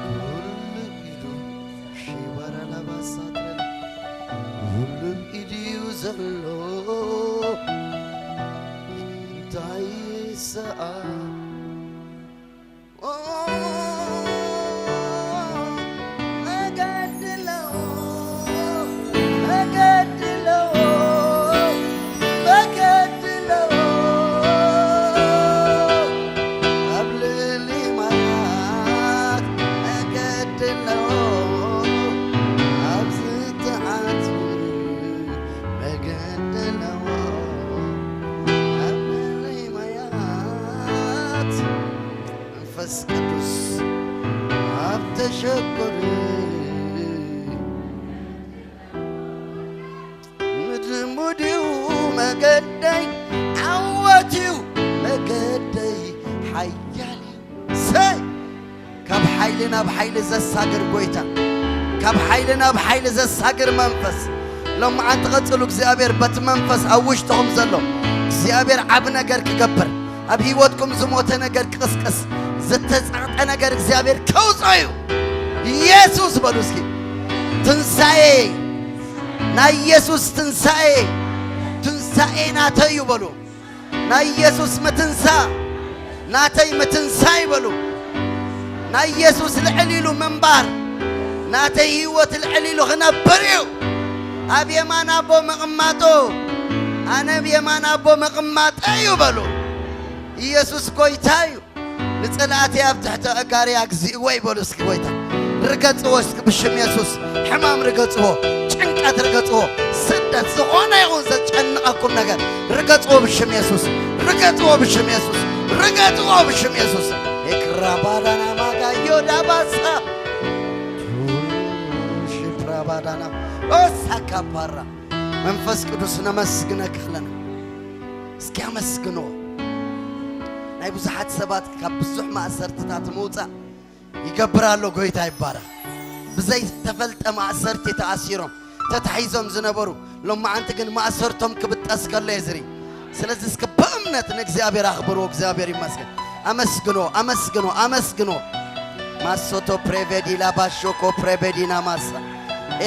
ኩሉ ኢዱ ሺባራ ላባሳትረ ኩሉ ኢድዩ ዘሎ እንታይ ይሰኣል? መንፈስ ቅዱስ ኣብ ተሸጎሪ ምድሙድዩ መገደይ ዓወትዩ መገደይ ሓያል እዩ። ሰይ ካብ ሓይሊ ናብ ሓይሊ ዘሳግር ጎይታ፣ ካብ ሓይሊ ናብ ሓይሊ ዘሳግር መንፈስ። ሎምዓንቲ ቀጽሉ፣ እግዚኣብሔር በቲ መንፈስ ኣብ ውሽጥኹም ዘሎ እግዚኣብሔር ዓቢ ነገር ክገብር፣ ኣብ ህይወትኩም ዝሞተ ነገር ክቕስቅስ፣ ዝተጻዕጠ ነገር እግዚኣብሔር ከውፅኦ እዩ። ኢየሱስ በሉ እስኪ። ትንሳኤ፣ ናይ ኢየሱስ ትንሳኤ፣ ትንሳኤ ናተይ እዩ በሉ። ናይ ኢየሱስ ምትንሳ፣ ናተይ ምትንሳ ይበሉ። ናይ ኢየሱስ ልዕል ኢሉ ምንባር፣ ናተይ ህይወት ልዕል ኢሉ ክነብር እዩ። ኣብ የማን ኣቦ ምቕማጡ፣ ኣነ ኣብ የማን ኣቦ ምቕማጠ እዩ በሉ። ኢየሱስ ጎይታ እዩ። ንጸላእተይ ኣብ ትሕቲ ኣእጋረይ ኣግዚእዎ ይበሉ እስኪ ጎይታ። ርገጽዎ እስኪ ብሽም የሱስ። ሕማም ርገጽዎ። ጭንቀት ርገጽዎ። ስደት፣ ዝኾነ ይኹን ዘጨንቐኩም ነገር ርገጽዎ ብሽም የሱስ። ርገጽዎ ብሽም የሱስ። ርገጽዎ ብሽም የሱስ። ኤክራባዳና ማጋዮ ዳባሳ ሽፕራባዳና ኦሳካፓራ መንፈስ ቅዱስ ነመስግነካ ኣለና። እስኪ ኣመስግንዎ። ናይ ብዙሓት ሰባት ካብ ብዙሕ ማእሰርትታት ምውጻእ ይገብር ኣሎ። ጎይታ ይባረኽ። ብዘይተፈልጠ ማእሰርቲ ተኣሲሮም ተታሒዞም ዝነበሩ ሎማዓንቲ ግን ማእሰርቶም ክብጠስ ከሎ እየ ዝርኢ። ስለዚ እስኪ ብእምነት ንእግዚኣብሔር ኣኽብርዎ። እግዚኣብሔር ይመስገን። ኣመስግኖ፣ ኣመስግኖ፣ ኣመስግኖ። ማሶቶ ፕሬቬዲ ላባሾኮ ፕሬቬዲና ማሳ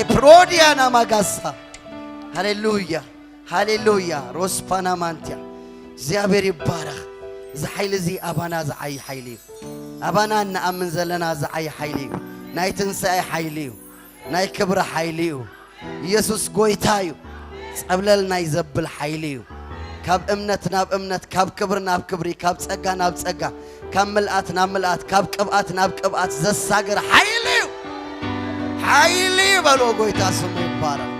ኤፕሮዲያና ማጋሳ ሃሌሉያ፣ ሃሌሉያ። ሮስፓና ማንቲያ እግዚኣብሔር ይባረኽ። እዚ ሓይሊ እዚ ኣባና ዝዓይ ሓይሊ እዩ። ኣባና እንኣምን ዘለና ዝዓይ ሓይሊ እዩ። ናይ ትንሳኤ ሓይሊ እዩ። ናይ ክብሪ ሓይሊ እዩ። ኢየሱስ ጎይታ እዩ። ጸብለል ናይ ዘብል ሓይሊ እዩ። ካብ እምነት ናብ እምነት፣ ካብ ክብሪ ናብ ክብሪ፣ ካብ ጸጋ ናብ ጸጋ፣ ካብ ምልኣት ናብ ምልኣት፣ ካብ ቅብኣት ናብ ቅብኣት ዘሳግር ሓይሊ እዩ። ሓይሊ እዩ በልዎ። ጎይታ ስሙ ይባረኽ።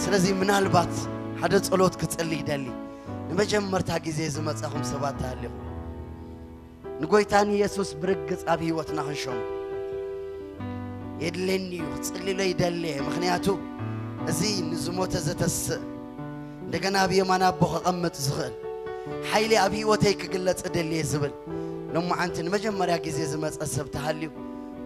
ስለዚ ምናልባት ሓደ ጸሎት ክጽሊ ይደሊ። ንመጀመርታ ግዜ ዝመጻኹም ሰባት ተሃሊኹም ንጎይታ ንየሱስ ብርግጽ ኣብ ህይወትና ክንሸሙ የድለኒ እዩ። ክጽልሎ ይደሊ እየ። ምኽንያቱ እዚ ንዝሞተ ዘተስእ፣ እንደገና ኣብ የማን ኣቦ ከቐምጥ ዝኽእል ሓይሊ ኣብ ህይወተይ ክግለጽ እደሊ እየ ዝብል ሎማዓንቲ ንመጀመርያ ግዜ ዝመጸ ሰብ ተሃልዩ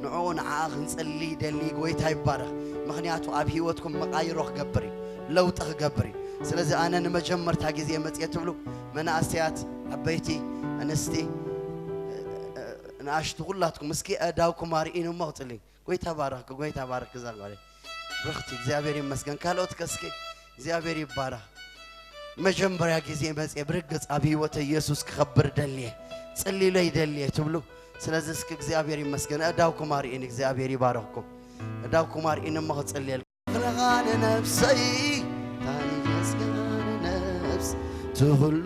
ንዕኡ ንዓኣ ክንጽሊ ይደሊ። ጎይታ ይባረኽ። ምኽንያቱ ኣብ ህይወትኩም መቓይሮ ክገብር እዩ። ለውጢ ክገብር እዩ። ስለዚ ኣነ ንመጀመርታ ግዜ መጽየ ትብሉ መናእሰያት፣ ዓበይቲ፣ ኣንስቲ፣ ንኣሽቱ ኩላትኩም እስኪ ኣእዳውኩም ኣርኢኑ እሞ ክጽሊ። ጎይታ ባረኽኪ፣ ጎይታ ባረኽኪ እዛ ጓለይ። ብርኽቲ እግዚኣብሔር ይመስገን። ካልኦት ከ እስኪ እግዚኣብሔር ይባረኽ። መጀመርያ ግዜ መጽየ ብርግጽ ኣብ ህይወተይ ኢየሱስ ክኸብር ደልየ፣ ጽሊሎ ይደልየ ትብሉ። ስለዚ እስኪ እግዚኣብሔር ይመስገን። ኣእዳውኩም ኣርኢኒ፣ እግዚኣብሔር ይባረኽኩም። ኣእዳውኩም ኣርኢኒ እሞ ክጽልየልኩም። ኣፍረኻ ንነፍሰይ ታን የስጋን ነፍስ ትኹሉ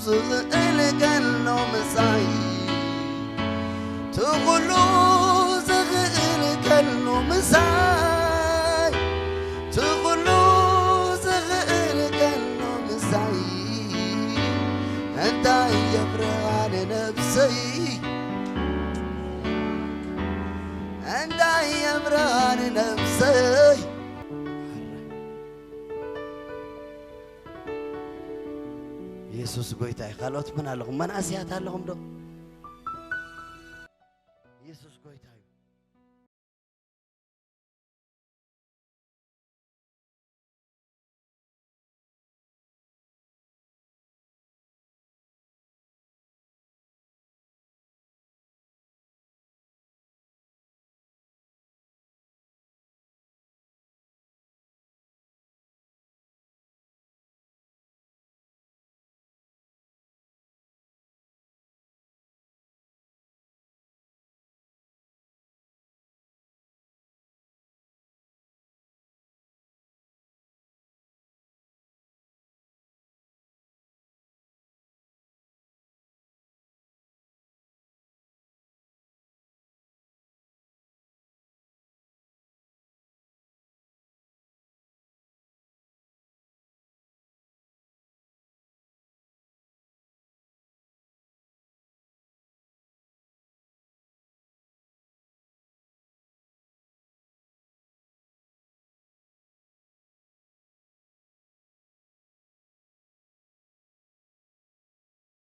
ዝኽእል ከሎ ምሳይ ትኹሉ ዝኽእል ከሎ ምሳይ ትኹሉ ዝኽእል ከሎ ምሳይ እንታይ የፍርሃ ንነፍሰይ እንታይ የፍርሃ ንነፍሰይ ኢየሱስ ጎይታ እዩ። ካልኦት መን ኣለኹም? መናእሰያት ኣለኹም ዶ?